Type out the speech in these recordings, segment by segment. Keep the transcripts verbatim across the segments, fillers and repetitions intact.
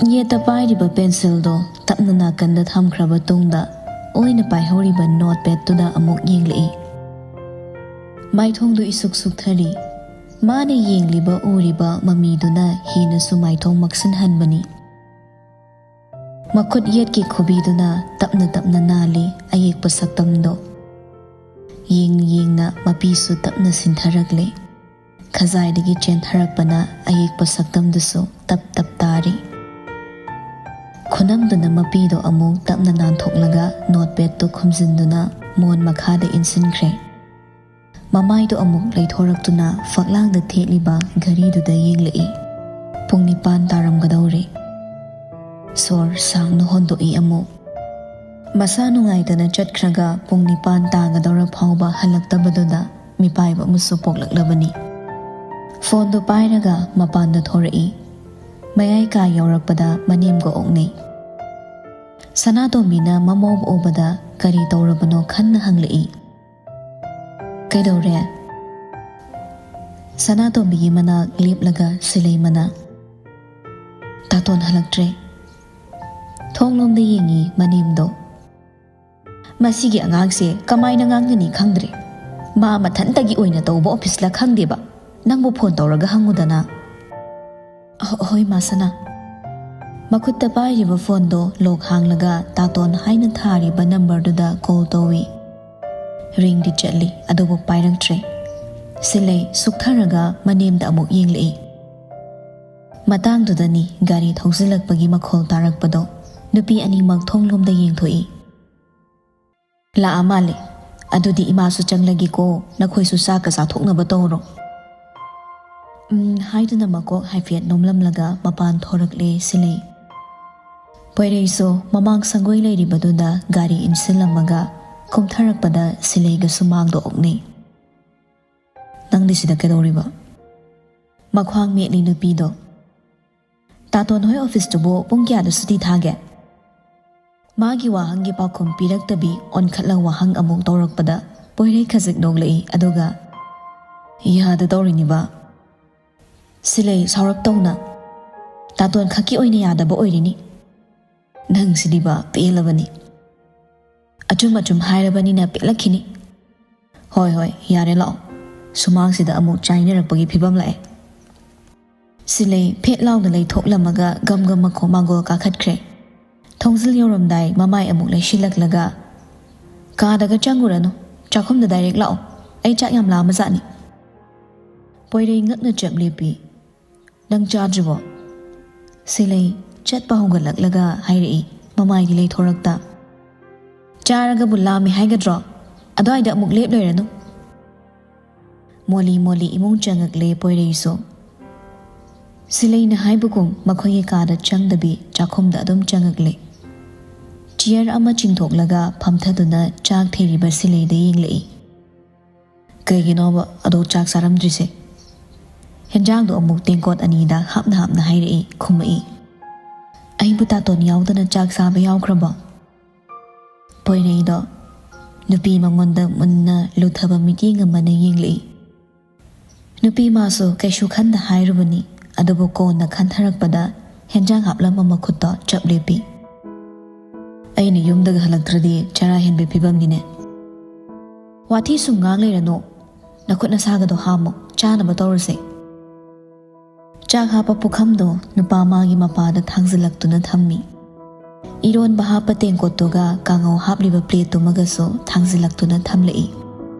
ꯌꯦꯠꯇ ꯄꯥꯏꯔꯤꯕ ꯄꯦꯟꯁꯤꯜꯗꯣ ꯇꯞꯅ ꯅꯥꯀꯟꯗ ꯊꯝꯈ꯭ꯔꯕ ꯇꯨꯡꯗ, ꯑꯣꯏꯅ ꯄꯥꯏꯍꯧꯔꯤꯕ ꯅꯣꯠꯄꯦꯗꯇꯨꯗ ꯑꯃꯨꯛ ꯌꯦꯡꯂꯛꯏ꯫ ꯃꯥꯏꯊꯣꯡꯗꯨ ꯏꯁꯨꯛ ꯁꯨꯛꯊꯔꯤ꯫ ꯃꯥꯅ ꯌꯦꯡꯂꯤꯕ ꯎꯔꯤꯕ ꯃꯃꯤꯗꯨꯅ ꯍꯦꯟꯅꯁꯨ ꯃꯥꯏꯊꯣꯡ ꯃꯛꯁꯤꯟꯍꯟꯕꯅꯤ꯫ ꯃꯈꯨꯠ ꯌꯦꯠꯀꯤ ꯈꯨꯕꯤꯗꯨꯅ ꯇꯞꯅ ꯇꯞꯅ ꯅꯥꯜꯂꯤ ꯑꯌꯦꯛꯄ ꯁꯛꯇꯝꯗꯣ꯫ ꯌꯦꯡ ꯌꯦꯡꯅ ꯃꯄꯤꯁꯨ ꯇꯞꯅ ꯁꯤꯟꯊꯔꯛꯂꯦ꯫ ꯈꯖꯥꯏꯗꯒꯤ ꯆꯦꯟꯊꯔꯛꯄꯅ ꯑꯌꯦꯛꯄ ꯁꯛꯇꯝꯗꯨꯁꯨ ꯇꯞ ꯇꯞ ꯇꯥꯔꯤ꯫ ꯈꯨꯅꯝꯗꯨꯅ ꯃꯄꯤꯗꯣ ꯑꯃꯨꯛ ꯇꯞꯅ ꯅꯥꯟꯊꯣꯛꯂꯒ ꯅꯣꯠꯄꯦꯗꯇꯨ ꯈꯨꯝꯖꯤꯟꯗꯨꯅ ꯃꯣꯟ ꯃꯈꯥꯗ ꯏꯟꯁꯤꯟꯈ꯭ꯔꯦ꯫ ꯃꯃꯥꯏꯗꯨ ꯑꯃꯨꯛ ꯂꯩꯊꯣꯔꯛꯇꯨꯅ ꯐꯛꯂꯥꯡꯗ ꯊꯦꯠꯂꯤꯕ ꯘꯔꯤꯗꯨꯗ ꯌꯦꯡꯂꯛꯏ꯫ ꯄꯨꯡ ꯅꯤꯄꯥꯟ ꯇꯥꯔꯝꯒꯗꯧꯔꯦ꯫ ꯁꯣꯔ ꯁꯥꯡꯅ ꯍꯣꯟꯗꯣꯛꯏ ꯑꯃꯨꯛ꯫ ꯃꯁꯥ ꯅꯨꯡꯉꯥꯏꯇꯅ ꯆꯠꯈ꯭ꯔꯒ ꯄꯨꯡ ꯅꯤꯄꯥꯟ ꯇꯥꯒꯗꯧꯔ ꯐꯥꯎꯕ ꯍꯜꯂꯛꯇꯕꯗꯨꯗ ꯃꯤꯄꯥꯏꯕ ꯑꯃꯁꯨ ꯄꯣꯛꯂꯛꯂꯕꯅꯤ꯫ ꯐꯣꯟꯗꯨ ꯄꯥꯏꯔꯒ ꯃꯄꯥꯟꯗ ꯊꯣꯔꯛꯏ꯫ ꯃꯌꯥꯏ ꯀꯥ ꯌꯧꯔꯛꯄꯗ ꯃꯅꯦꯝꯒ ꯑꯣꯛꯅꯩ꯫ ꯁꯅꯥꯇꯣꯝꯕꯤꯅ ꯃꯃꯧꯕ ꯎꯕꯗ ꯀꯔꯤ ꯇꯧꯔꯕꯅꯣ ꯈꯟꯅ ꯍꯪꯂꯛꯏ꯫ "ꯀꯩꯗꯧꯔꯦ?" ꯁꯅꯥꯇꯣꯝꯕꯤꯒꯤ ꯃꯅꯥꯛ ꯂꯦꯞꯂꯒ ꯁꯤꯂꯩꯃꯅ, "ꯇꯥꯇꯣꯟ ꯍꯜꯂꯛꯇ꯭ꯔꯦ꯫" ꯊꯣꯡꯂꯣꯝꯗ ꯌꯦꯡꯉꯤ ꯃꯅꯦꯝꯗꯣ꯫ "ꯃꯁꯤꯒꯤ ꯑꯉꯥꯡꯁꯦ ꯀꯃꯥꯏꯅ ꯉꯥꯡꯅꯅꯤ ꯈꯪꯗ꯭ꯔꯦ꯫ ꯃꯥ ꯃꯊꯟꯇꯒꯤ ꯑꯣꯏꯅ ꯇꯧꯕ ꯑꯣꯐꯤꯁꯂ ꯈꯪꯗꯦꯕ꯫ ꯅꯪꯕꯨ ꯐꯣꯟ ꯇꯧꯔꯒ ꯍꯪꯉꯨꯗꯅ꯫" "ꯍꯣ-, ꯍꯣꯏ, ꯃꯥ ꯁꯅꯥ꯫" ꯃꯈꯨꯠꯇ ꯄꯥꯏꯔꯤꯕ ꯐꯣꯟꯗꯣ ꯂꯣꯛ ꯍꯥꯡꯂꯒ ꯇꯥꯇꯣꯟ ꯍꯥꯏꯅ ꯊꯥꯔꯤꯕ ꯅꯝꯕꯔꯗꯨꯗ ꯀꯣꯜ ꯇꯧꯏ꯫ ꯔꯤꯡꯗꯤ ꯆꯠꯂꯤ, ꯑꯗꯨꯕꯨ ꯄꯥꯏꯔꯛꯇ꯭ꯔꯦ꯫ ꯁꯤꯂꯩ ꯁꯨꯛꯊꯔꯒ ꯃꯅꯦꯝꯗ ꯑꯃꯨꯛ ꯌꯦꯡꯂꯛꯏ꯫ ꯃꯇꯥꯡꯗꯨꯗꯅꯤ ꯒꯥꯔꯤ ꯊꯧꯖꯤꯜꯂꯛꯄꯒꯤ ꯃꯈꯣꯜ ꯇꯥꯔꯛꯄꯗꯣ꯫ ꯅꯨꯄꯤ ꯑꯅꯤꯃꯛ ꯊꯣꯡꯂꯣꯝꯗ ꯌꯦꯡꯊꯣꯛꯏ꯫ "ꯂꯥꯛꯑ ꯃꯥꯜꯂꯦ꯫ ꯑꯗꯨꯗꯤ ꯏꯃꯥꯁꯨ ꯆꯪꯂꯒꯦꯀꯣ, ꯅꯈꯣꯏꯁꯨ ꯆꯥꯛꯀ ꯆꯥꯊꯣꯛꯅꯕ ꯇꯧꯔꯣ꯫" "ꯎꯝ" ꯍꯥꯏꯗꯨꯅ ꯃꯀꯣꯛ ꯍꯥꯏꯐꯦꯠ ꯅꯣꯝꯂꯝꯂꯒ ꯃꯄꯥꯟ ꯊꯣꯔꯛꯂꯦ ꯁꯤꯂꯩ꯫ ꯄꯣꯏꯔꯩꯁꯨ ꯃꯃꯥꯡ ꯁꯪꯒꯣꯏ ꯂꯩꯔꯤꯕꯗꯨꯗ ꯒꯥꯔꯤ ꯏꯟꯁꯤꯜꯂꯝꯃꯒ ꯀꯨꯝꯊꯔꯛꯄꯗ ꯁꯤꯂꯩꯒꯁꯨ ꯃꯥꯡꯗ ꯑꯣꯛꯅꯩ꯫ "ꯅꯪꯗꯤ ꯁꯤꯗ ꯀꯩꯗꯧꯔꯤꯕ?" ꯃꯈ꯭ꯋꯥꯡ ꯃꯦꯠꯂꯤ ꯅꯨꯄꯤꯗꯣ꯫ "ꯇꯥꯇꯣꯟ ꯍꯣꯏ ꯑꯣꯐꯤꯁꯇꯨꯕꯨ ꯄꯨꯡ ꯀꯌꯥꯗ ꯁꯨꯇꯤ ꯊꯥꯒꯦ?" ꯃꯥꯒꯤ ꯋꯥꯍꯪꯒꯤ ꯄꯥꯎꯈꯨꯝ ꯄꯤꯔꯛꯇꯕꯤ ꯑꯣꯟꯈꯠꯂ ꯋꯥꯍꯪ ꯑꯃꯨꯛ ꯇꯧꯔꯛꯄꯗ ꯄꯣꯏꯔꯩ ꯈꯖꯤꯛ ꯅꯣꯛꯂꯛꯏ, ꯑꯗꯨꯒ, "ꯌꯥꯗ ꯇꯧꯔꯤꯅꯤꯕ꯫" ꯁꯤꯂꯩ ꯁꯥꯎꯔꯞ ꯇꯧꯅ, ꯇꯥꯇꯣꯟ ꯈꯛꯀꯤ ꯑꯣꯏꯅ ꯌꯥꯗꯕ ꯑꯣꯏꯔꯤꯅꯤ꯫ ꯅꯪꯁꯤꯗꯤꯕ ꯄꯦꯜꯂꯕꯅꯤ꯫ ꯑꯆꯨꯝ ꯑꯆꯨꯝ ꯍꯥꯏꯔꯕꯅꯤꯅ ꯄꯦꯜꯂꯛꯈꯤꯅꯤ꯫ ꯍꯣꯏ ꯍꯣꯏ, ꯌꯥꯔꯦ, ꯂꯥꯛꯑꯣ꯫ ꯁꯨꯃꯥꯡꯁꯤꯗ ꯑꯃꯨꯛ ꯆꯥꯏꯅꯔꯛꯄꯒꯤ ꯐꯤꯕꯝ ꯂꯥꯛꯑꯦ꯫ ꯁꯤꯂꯩ ꯐꯦꯠ ꯂꯥꯎꯅ ꯂꯩꯊꯣꯛꯂꯝꯃꯒ ꯒꯝ ꯒꯝ ꯃꯈꯣꯡ ꯃꯥꯡꯒꯣꯜ ꯀꯥꯈꯠꯈ꯭ꯔꯦ꯫ ꯊꯣꯡꯖꯤꯜ ꯌꯧꯔꯝꯗꯥꯏ ꯃꯃꯥꯏ ꯑꯃꯨꯛ ꯂꯩꯁꯤꯜꯂꯛꯂꯒ, "ꯀꯥꯗꯒ ꯆꯪꯉꯨꯔꯅꯨ, ꯆꯥꯛꯈꯨꯝꯗ ꯗꯥꯏꯔꯦꯛ ꯂꯥꯛꯑꯣ꯫ ꯑꯩ ꯆꯥꯛ ꯌꯥꯝ ꯂꯥꯝꯃꯖꯥꯠꯅꯤ꯫" ꯄꯣꯏꯔꯩ ꯉꯛꯅ ꯆꯞ ꯂꯦꯞꯄꯤ꯫ "ꯅꯪ ꯆꯥꯗ꯭ꯔꯤꯕꯣ?" ꯁꯤꯂꯩ ꯆꯠꯄ ꯍꯧꯒꯠꯂꯛꯂꯒ ꯍꯥꯏꯔꯛꯏ, ꯃꯃꯥꯏꯗꯤ ꯂꯩꯊꯣꯔꯛꯇ꯫ "ꯆꯥꯔꯒꯕꯨ ꯂꯥꯝꯃꯦ ꯍꯥꯏꯒꯗ꯭ꯔꯣ? ꯑꯗꯨꯋꯥꯏꯗ ꯑꯃꯨꯛ ꯂꯦꯞ ꯂꯩꯔꯅꯨ꯫" ꯃꯣꯂꯤ ꯃꯣꯂꯤ ꯏꯃꯨꯡ ꯆꯪꯉꯛꯂꯦ ꯄꯣꯏꯔꯩꯁꯨ꯫ ꯁꯤꯂꯩꯅ ꯍꯥꯏꯕꯒꯨꯝ ꯃꯈꯣꯏꯒꯤ ꯀꯥꯗ ꯆꯪꯗꯕꯤ ꯆꯥꯛꯈꯨꯝꯗ ꯑꯗꯨꯝ ꯆꯪꯉꯛꯂꯦ꯫ ꯆꯤꯌꯔ ꯑꯃ ꯆꯤꯡꯊꯣꯛꯂꯒ ꯐꯝꯊꯗꯨꯅ ꯆꯥꯛ ꯊꯤꯔꯤꯕ ꯁꯤꯂꯩꯗ ꯌꯦꯡꯂꯛꯏ꯫ "ꯀꯩꯒꯤꯅꯣꯕ ꯑꯗꯣ ꯆꯥꯛ ꯆꯥꯔꯝꯗ꯭ꯔꯤꯁꯦ?" ꯍꯦꯟꯖꯥꯡꯗꯣ ꯑꯃꯨꯛ ꯇꯦꯡꯀꯣꯠ ꯑꯅꯤꯗ ꯍꯥꯞꯅ ꯍꯥꯞꯅ ꯍꯥꯏꯔꯛꯏ, ꯈꯨꯝꯃꯛꯏ꯫ "ꯑꯩꯕꯨ ꯇꯥꯇꯣꯟ ꯌꯥꯎꯗꯅ ꯆꯥꯛ ꯆꯥꯕ ꯌꯥꯎꯈ꯭ꯔꯕꯣ?" ꯄꯣꯏꯔꯩꯗꯣ ꯅꯨꯄꯤ ꯃꯉꯣꯟꯗ ꯃꯨꯟꯅ ꯂꯨꯊꯕ ꯃꯤꯠꯌꯦꯡ ꯑꯃꯅ ꯌꯦꯡꯂꯛꯏ꯫ ꯅꯨꯄꯤ ꯃꯥꯁꯨ ꯀꯩꯁꯨ ꯈꯟꯗ ꯍꯥꯏꯔꯨꯕꯅꯤ, ꯑꯗꯨꯕꯨ ꯀꯣꯟꯅ ꯈꯟꯊꯔꯛꯄꯗ ꯍꯦꯟꯖꯥꯡ ꯍꯥꯞꯂꯝꯕ ꯃꯈꯨꯠꯇꯣ ꯆꯞ ꯂꯦꯞꯄꯤ꯫ "ꯑꯩꯅ ꯌꯨꯝꯗꯒ ꯍꯜꯂꯛꯇ꯭ꯔꯗꯤ ꯆꯔꯥ ꯍꯦꯟꯕꯩ ꯐꯤꯕꯝꯅꯤꯅꯦ꯫" "ꯋꯥꯊꯤ ꯁꯨꯝ ꯉꯥꯡ ꯂꯩꯔꯅꯨ, ꯅꯈꯨꯠ ꯅꯁꯥꯒꯗꯣ ꯍꯥꯝꯃꯣ, ꯆꯥꯅꯕ ꯇꯧꯔꯁꯦ꯫" ꯆꯥꯛ ꯍꯥꯞꯄ ꯄꯨꯈꯝꯗꯣ ꯅꯨꯄꯥ ꯃꯥꯒꯤ ꯃꯄꯥꯗ ꯊꯥꯡꯖꯤꯜꯂꯛꯇꯨꯅ ꯊꯝꯃꯤ꯫ ꯏꯔꯣꯟꯕ ꯍꯥꯞꯄ ꯇꯦꯡꯀꯣꯠꯇꯨꯒ ꯀꯥꯡꯉꯧ ꯍꯥꯞꯂꯤꯕ ꯄ꯭ꯂꯦꯠꯇꯨꯃꯒꯁꯨ ꯊꯥꯡꯖꯤꯜꯂꯛꯇꯨꯅ ꯊꯝꯂꯛꯏ꯫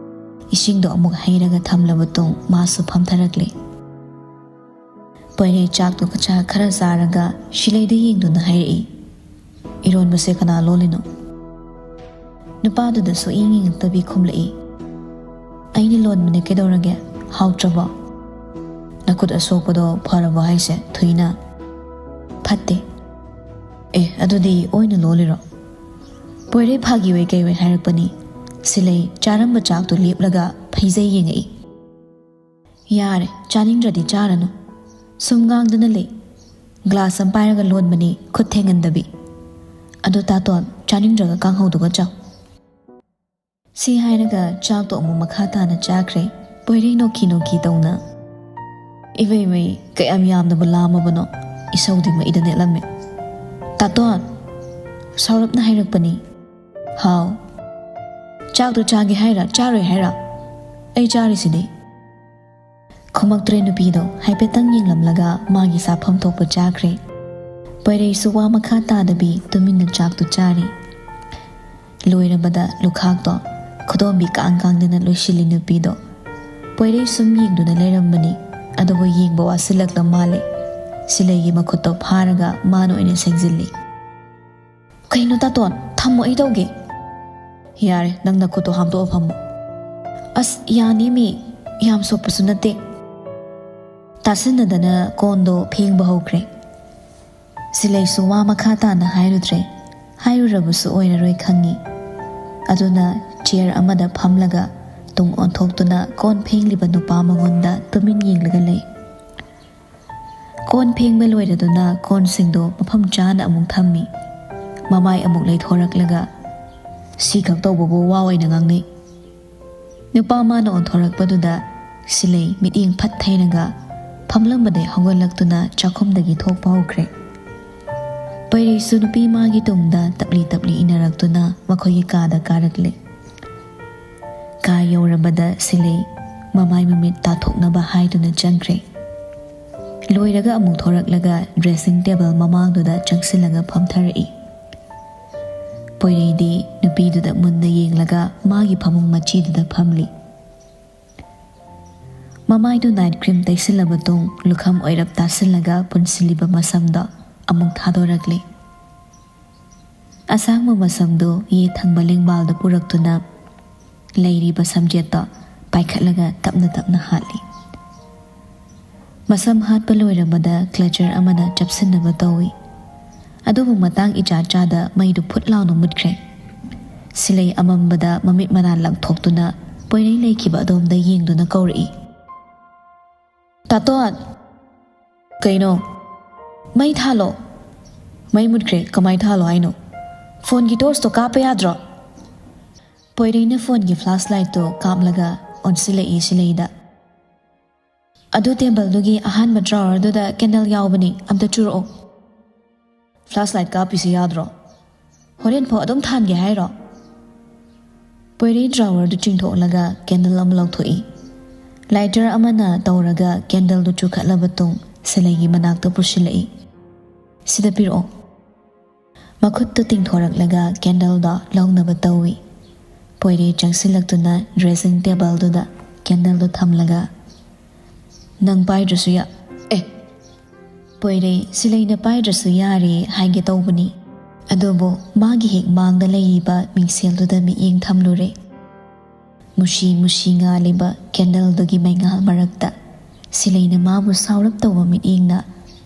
ꯏꯁꯤꯡꯗꯣ ꯑꯃꯨꯛ ꯍꯩꯔꯒ ꯊꯝꯂꯕ ꯇꯨꯡ ꯃꯥꯁꯨ ꯐꯝꯊꯔꯛꯂꯦ꯫ ꯄꯣꯏꯔꯩ ꯆꯥꯛꯇꯨ ꯀꯆꯥ ꯈꯔ ꯆꯥꯔꯒ ꯁꯤꯂꯩꯗ ꯌꯦꯡꯗꯨꯅ ꯍꯥꯏꯔꯛꯏ, "ꯏꯔꯣꯟꯕꯁꯦ ꯀꯅꯥ ꯂꯣꯜꯂꯤꯅꯣ?" ꯅꯨꯄꯥꯗꯨꯗꯁꯨ ꯏꯌꯦꯡ ꯌꯦꯡꯉꯛꯇꯕꯤ ꯈꯨꯝꯂꯛꯏ, "ꯑꯩꯅ ꯂꯣꯟꯕꯅꯦ, ꯀꯩꯗꯧꯔꯒꯦ? ꯍꯥꯎꯇ꯭ꯔꯕꯣ? ꯅꯈꯨꯠ ꯑꯁꯣꯛꯄꯗꯣ ꯐꯔꯕꯣ ꯍꯥꯏꯁꯦ, ꯊꯨꯏꯅ?" "ꯐꯠꯇꯦ꯫" "ꯑꯦ, ꯑꯗꯨꯗꯤ ꯑꯣꯏꯅ ꯂꯣꯜꯂꯤꯔꯣ?" ꯄꯣꯏꯔꯩ ꯐꯥꯒꯤ ꯑꯣꯏ ꯀꯩ ꯑꯣꯏ ꯍꯥꯏꯔꯛꯄꯅꯤ꯫ ꯁꯤꯂꯩ ꯆꯥꯔꯝꯕ ꯆꯥꯛꯇꯨ ꯂꯦꯞꯂꯒ ꯐꯩꯖꯩ ꯌꯦꯡꯉꯛꯏ꯫ "ꯌꯥꯔꯦ, ꯆꯥꯅꯤꯡꯗ꯭ꯔꯗꯤ ꯆꯥꯔꯅꯨ꯫ ꯁꯨꯝ ꯉꯥꯡꯗꯅ ꯂꯩ꯫ ꯒ꯭ꯂꯥꯁ ꯑꯃ ꯄꯥꯏꯔꯒ ꯂꯣꯟꯕꯅꯤ, ꯈꯨꯠ ꯊꯦꯡꯍꯟꯗꯕꯤ꯫ ꯑꯗꯣ ꯇꯥꯇꯣꯟ, ꯆꯥꯅꯤꯡꯗ꯭ꯔꯒ ꯀꯥꯡꯍꯧꯗꯨꯒ ꯆꯥꯎ꯫" ꯁꯤ ꯍꯥꯏꯔꯒ ꯆꯥꯛꯇꯣ ꯑꯃꯨꯛ ꯃꯈꯥ ꯇꯥꯅ ꯆꯥꯈ꯭ꯔꯦ꯫ ꯄꯣꯏꯔꯩ ꯅꯣꯛꯈꯤ ꯅꯣꯛꯈꯤ ꯇꯧꯅ, "ꯏꯃꯩ ꯃꯩ, ꯀꯌꯥꯝ ꯌꯥꯝꯅꯕꯨ ꯂꯥꯝꯃꯕꯅꯣ? ꯏꯁꯧꯗꯤ ꯃꯩꯗ ꯅꯦꯠꯂꯝꯃꯦ꯫ "ꯇꯥꯇꯣꯟ!" ꯁꯥꯎꯔꯞꯅ ꯍꯥꯏꯔꯛꯄꯅꯤ꯫ "ꯍꯥꯎ?" "ꯆꯥꯛꯇꯣ ꯆꯥꯒꯦ ꯍꯥꯏꯔ ꯆꯥꯔꯣꯏ ꯍꯥꯏꯔ?" "ꯑꯩ ꯆꯥꯔꯤꯁꯤꯗꯤ!" ꯈꯨꯝꯃꯛꯇ꯭ꯔꯦ ꯅꯨꯄꯤꯗꯣ꯫ ꯍꯥꯏꯐꯦꯠꯇꯪ ꯌꯦꯡꯂꯝꯂꯒ ꯃꯥꯒꯤ ꯆꯥꯐꯝ ꯊꯣꯛꯄ ꯆꯥꯈ꯭ꯔꯦ꯫ ꯄꯣꯏꯔꯩꯁꯨ ꯋꯥ ꯃꯈꯥ ꯇꯥꯗꯕꯤ ꯇꯨꯃꯤꯟꯅ ꯆꯥꯛꯇꯨ ꯆꯥꯔꯤ꯫ ꯂꯣꯏꯔꯕꯗ ꯂꯨꯈꯥꯛꯇꯣ ꯈꯨꯗꯣꯝꯕꯤ ꯀꯥꯡ ꯀꯥꯡꯗꯅ ꯂꯣꯏꯁꯤꯜꯂꯤ ꯅꯨꯄꯤꯗꯣ꯫ ꯄꯣꯏꯔꯩ ꯁꯨꯝ ꯌꯦꯡꯗꯨꯅ ꯂꯩꯔꯝꯕꯅꯤ꯫ ꯑꯗꯨꯕꯨ ꯌꯦꯡꯕ ꯋꯥꯁꯤꯜꯂꯛꯂ ꯃꯥꯜꯂꯦ꯫ ꯁꯤꯂꯩꯒꯤ ꯃꯈꯨꯠꯇꯣ ꯐꯥꯔꯒ ꯃꯥꯅ ꯑꯣꯏꯅ ꯁꯦꯡꯖꯤꯜꯂꯤ꯫ "ꯀꯩꯅꯣ ꯇꯥꯇꯣꯟ, ꯊꯝꯃꯣ, ꯑꯩ ꯇꯧꯒꯦ꯫" "ꯌꯥꯔꯦ, ꯅꯪ ꯅꯈꯨꯠꯇꯣ ꯍꯥꯝꯗꯣꯛꯑ ꯐꯝꯃꯣ꯫" "ꯑꯁ, ꯌꯥꯅꯤꯃꯤ, ꯌꯥꯝ ꯁꯣꯛꯄꯁꯨ ꯅꯠꯇꯦ꯫" ꯇꯥꯁꯤꯟꯅꯗꯅ ꯀꯣꯟꯗꯣ ꯐꯦꯡꯕ ꯍꯧꯈ꯭ꯔꯦ꯫ ꯁꯤꯂꯩꯁꯨ ꯋꯥ ꯃꯈꯥ ꯇꯥꯅ ꯍꯥꯏꯔꯨꯗ꯭ꯔꯦ꯫ ꯍꯥꯏꯔꯨꯔꯕꯁꯨ ꯑꯣꯏꯔꯔꯣꯏ ꯈꯪꯉꯤ꯫ ꯑꯗꯨꯅ ꯆꯤꯌꯔ ꯑꯃꯗ ꯐꯝꯂꯒ ꯇꯨꯡ ꯑꯣꯟꯊꯣꯛꯇꯨꯅ ꯀꯣꯟ ꯐꯦꯡꯂꯤꯕ ꯅꯨꯄꯥ ꯃꯉꯣꯟꯗ ꯇꯨꯃꯤꯟ ꯌꯦꯡꯂꯒ ꯂꯩ꯫ ꯀꯣꯟ ꯐꯦꯡꯕ ꯂꯣꯏꯔꯗꯨꯅ ꯀꯣꯟꯁꯤꯡꯗꯣ ꯃꯐꯝ ꯆꯥꯅ ꯑꯃꯨꯛ ꯊꯝꯃꯤ꯫ ꯃꯃꯥꯏ ꯑꯃꯨꯛ ꯂꯩꯊꯣꯔꯛꯂꯒ, "ꯁꯤꯈꯛ ꯇꯧꯕꯕꯨ ꯋꯥ ꯑꯣꯏꯅ ꯉꯥꯡꯅꯩ?" ꯅꯨꯄꯥ ꯃꯥꯅ ꯑꯣꯟꯊꯣꯔꯛꯄꯗꯨꯗ ꯁꯤꯂꯩ ꯃꯤꯠꯌꯦꯡ ꯐꯠ ꯊꯩꯔꯒ ꯐꯝꯂꯝꯕꯗꯩ ꯍꯧꯒꯠꯂꯛꯇꯨꯅ ꯆꯥꯛꯈꯨꯝꯗꯒꯤ ꯊꯣꯛꯄ ꯍꯧꯈ꯭ꯔꯦ꯫ ꯄꯣꯏꯔꯩꯁꯨ ꯅꯨꯄꯤ ꯃꯥꯒꯤ ꯇꯨꯡꯗ ꯇꯞꯂꯤ ꯇꯞꯂꯤ ꯏꯟꯅꯔꯛꯇꯨꯅ ꯃꯈꯣꯏꯒꯤ ꯀꯥꯗ ꯀꯥꯔꯛꯂꯦ꯫ ꯀꯥ ꯌꯧꯔꯕꯗ ꯁꯤꯂꯩ ꯃꯃꯥꯏ ꯃꯃꯤꯠ ꯇꯥꯊꯣꯛꯅꯕ ꯍꯥꯏꯗꯨꯅ ꯆꯪꯈ꯭ꯔꯦ꯫ ꯂꯣꯏꯔꯒ ꯑꯃꯨꯛ ꯊꯣꯔꯛꯂꯒ ꯗ꯭ꯔꯦꯁꯤꯡ ꯇꯦꯕꯜ ꯃꯃꯥꯡꯗꯨꯗ ꯆꯪꯁꯤꯜꯂꯒ ꯐꯝꯊꯔꯛꯏ꯫ ꯄꯣꯏꯔꯩꯗꯤ ꯅꯨꯄꯤꯗꯨꯗ ꯃꯨꯟꯅ ꯌꯦꯡꯂꯒ ꯃꯥꯒꯤ ꯐꯃꯨꯡ ꯃꯆꯤꯗꯨꯗ ꯐꯝꯂꯤ꯫ ꯃꯃꯥꯏꯗꯨ ꯅꯥꯏꯠ ꯀ꯭ꯔꯤꯝ ꯇꯩꯁꯤꯜꯂꯕ ꯇꯨꯡ ꯂꯨꯈꯝ ꯑꯣꯏꯔꯞ ꯇꯥꯁꯤꯜꯂꯒ ꯄꯨꯟꯁꯤꯜꯂꯤꯕ ꯃꯁꯝꯗꯣ ꯑꯃꯨꯛ ꯊꯥꯗꯣꯔꯛꯂꯤ꯫ ꯑꯁꯥꯡꯕ ꯃꯁꯝꯗꯨ ꯌꯦꯠ ꯊꯪꯕ ꯂꯦꯡꯕꯥꯜꯗ ꯄꯨꯔꯛꯇꯨꯅ ꯂꯩꯔꯤꯕ ꯁꯝꯖꯦꯠꯇꯣ ꯄꯥꯏꯈꯠꯂꯒ ꯇꯞꯅ ꯇꯞꯅ ꯍꯥꯠꯂꯤ꯫ ꯃꯁꯝ ꯍꯥꯠꯄ ꯂꯣꯏꯔꯕꯗ ꯀ꯭ꯂꯆꯔ ꯑꯃꯅ ꯆꯞꯁꯤꯟꯅꯕ ꯇꯧꯏ꯫ ꯑꯗꯨꯕꯨ ꯃꯇꯥꯡ ꯏꯆꯥ ꯆꯥꯗ ꯃꯩꯗꯨ ꯐꯨꯠ ꯂꯥꯎꯅ ꯃꯨꯠꯈ꯭ꯔꯦ꯫ ꯁꯤꯂꯩ ꯑꯃꯝꯕꯗ ꯃꯃꯤꯠ ꯃꯅꯥ ꯂꯪꯊꯣꯛꯇꯨꯅ ꯄꯣꯏꯔꯩ ꯂꯩꯈꯤꯕ ꯑꯗꯣꯝꯗ ꯌꯦꯡꯗꯨꯅ ꯀꯧꯔꯛꯏ, "ꯇꯥꯇꯣꯟ!" "ꯀꯩꯅꯣ?" "ꯃꯩ ꯊꯥꯜꯂꯣ꯫" "ꯃꯩ ꯃꯨꯠꯈ꯭ꯔꯦ, ꯀꯃꯥꯏ ꯊꯥꯜꯂꯣ ꯍꯥꯏꯅꯣ?" "ꯐꯣꯟꯒꯤ ꯇꯣꯔꯆꯇꯣ ꯀꯥꯞꯄ ꯌꯥꯗ꯭ꯔꯣ?" ꯄꯣꯏꯔꯩꯅ ꯐꯣꯟꯒꯤ ꯐ꯭ꯂꯥꯁ ꯂꯥꯏꯠꯇꯣ ꯀꯥꯞꯂꯒ ꯑꯣꯟꯁꯤꯜꯂꯛꯏ ꯁꯤꯂꯩꯗ꯫ ꯑꯗꯨ ꯇꯦꯕꯜꯗꯨꯒꯤ ꯑꯍꯥꯟꯕ drawerꯗꯨꯗ candle ꯌꯥꯎꯕꯅꯤ, ꯑꯝꯇ ꯆꯨꯔꯛꯑꯣ꯫ Flashlight ꯀꯥꯞꯄꯤꯁꯤ ꯌꯥꯗ꯭ꯔꯣ? ꯍꯣꯔꯦꯟ ꯐꯥꯎ ꯑꯗꯨꯝ ꯊꯥꯟꯒꯦ ꯍꯥꯏꯔꯣ? ꯄꯣꯏꯔꯩ drawerꯗꯨ ꯆꯤꯡꯊꯣꯛꯂꯒ candle ꯑꯃ ꯂꯧꯊꯣꯛꯏ꯫ Lighter ꯑꯃꯅ ꯇꯧꯔꯒ candleꯗꯨ ꯆꯨꯈꯠꯂꯕ ꯇꯨꯡ ꯁꯤꯂꯩꯒꯤ ꯃꯅꯥꯛꯇ ꯄꯨꯁꯤꯜꯂꯛꯏ꯫ "ꯁꯤꯗ ꯄꯤꯔꯛꯑꯣ꯫" ꯃꯈꯨꯠꯇꯨ ꯇꯤꯡꯊꯣꯔꯛꯂꯒ candleꯗꯣ ꯂꯧꯅꯕ ꯇꯧꯏ꯫ ꯄꯣꯏꯔꯩ ꯆꯪꯁꯤꯜꯂꯛꯇꯨꯅ dressing tableꯗꯨꯗ candleꯗꯨ ꯊꯝꯂꯒ, "ꯅꯪ ꯄꯥꯏꯗ꯭ꯔꯁꯨ ꯌꯥ-, ꯑꯦ!" ꯄꯣꯏꯔꯩ ꯁꯤꯂꯩꯅ ꯄꯥꯏꯗ꯭ꯔꯁꯨ ꯌꯥꯔꯦ ꯍꯥꯏꯒꯦ ꯇꯧꯕꯅꯤ, ꯑꯗꯨꯕꯨ ꯃꯥꯒꯤ ꯍꯦꯛ ꯃꯥꯡꯗ ꯂꯩꯔꯤꯕ ꯃꯤꯡꯁꯦꯜꯗꯨꯗ ꯃꯤꯠꯌꯦꯡ ꯊꯝꯂꯨꯔꯦ꯫ ꯃꯨꯁꯤ ꯃꯨꯁꯤ ꯉꯥꯜꯂꯤꯕ candleꯗꯨꯒꯤ ꯃꯩꯉꯥꯜ ꯃꯔꯛꯇ ꯁꯤꯂꯩꯅ ꯃꯥꯕꯨ ꯁꯥꯎꯔꯞ ꯇꯧꯕ ꯃꯤꯠꯌꯦꯡꯅ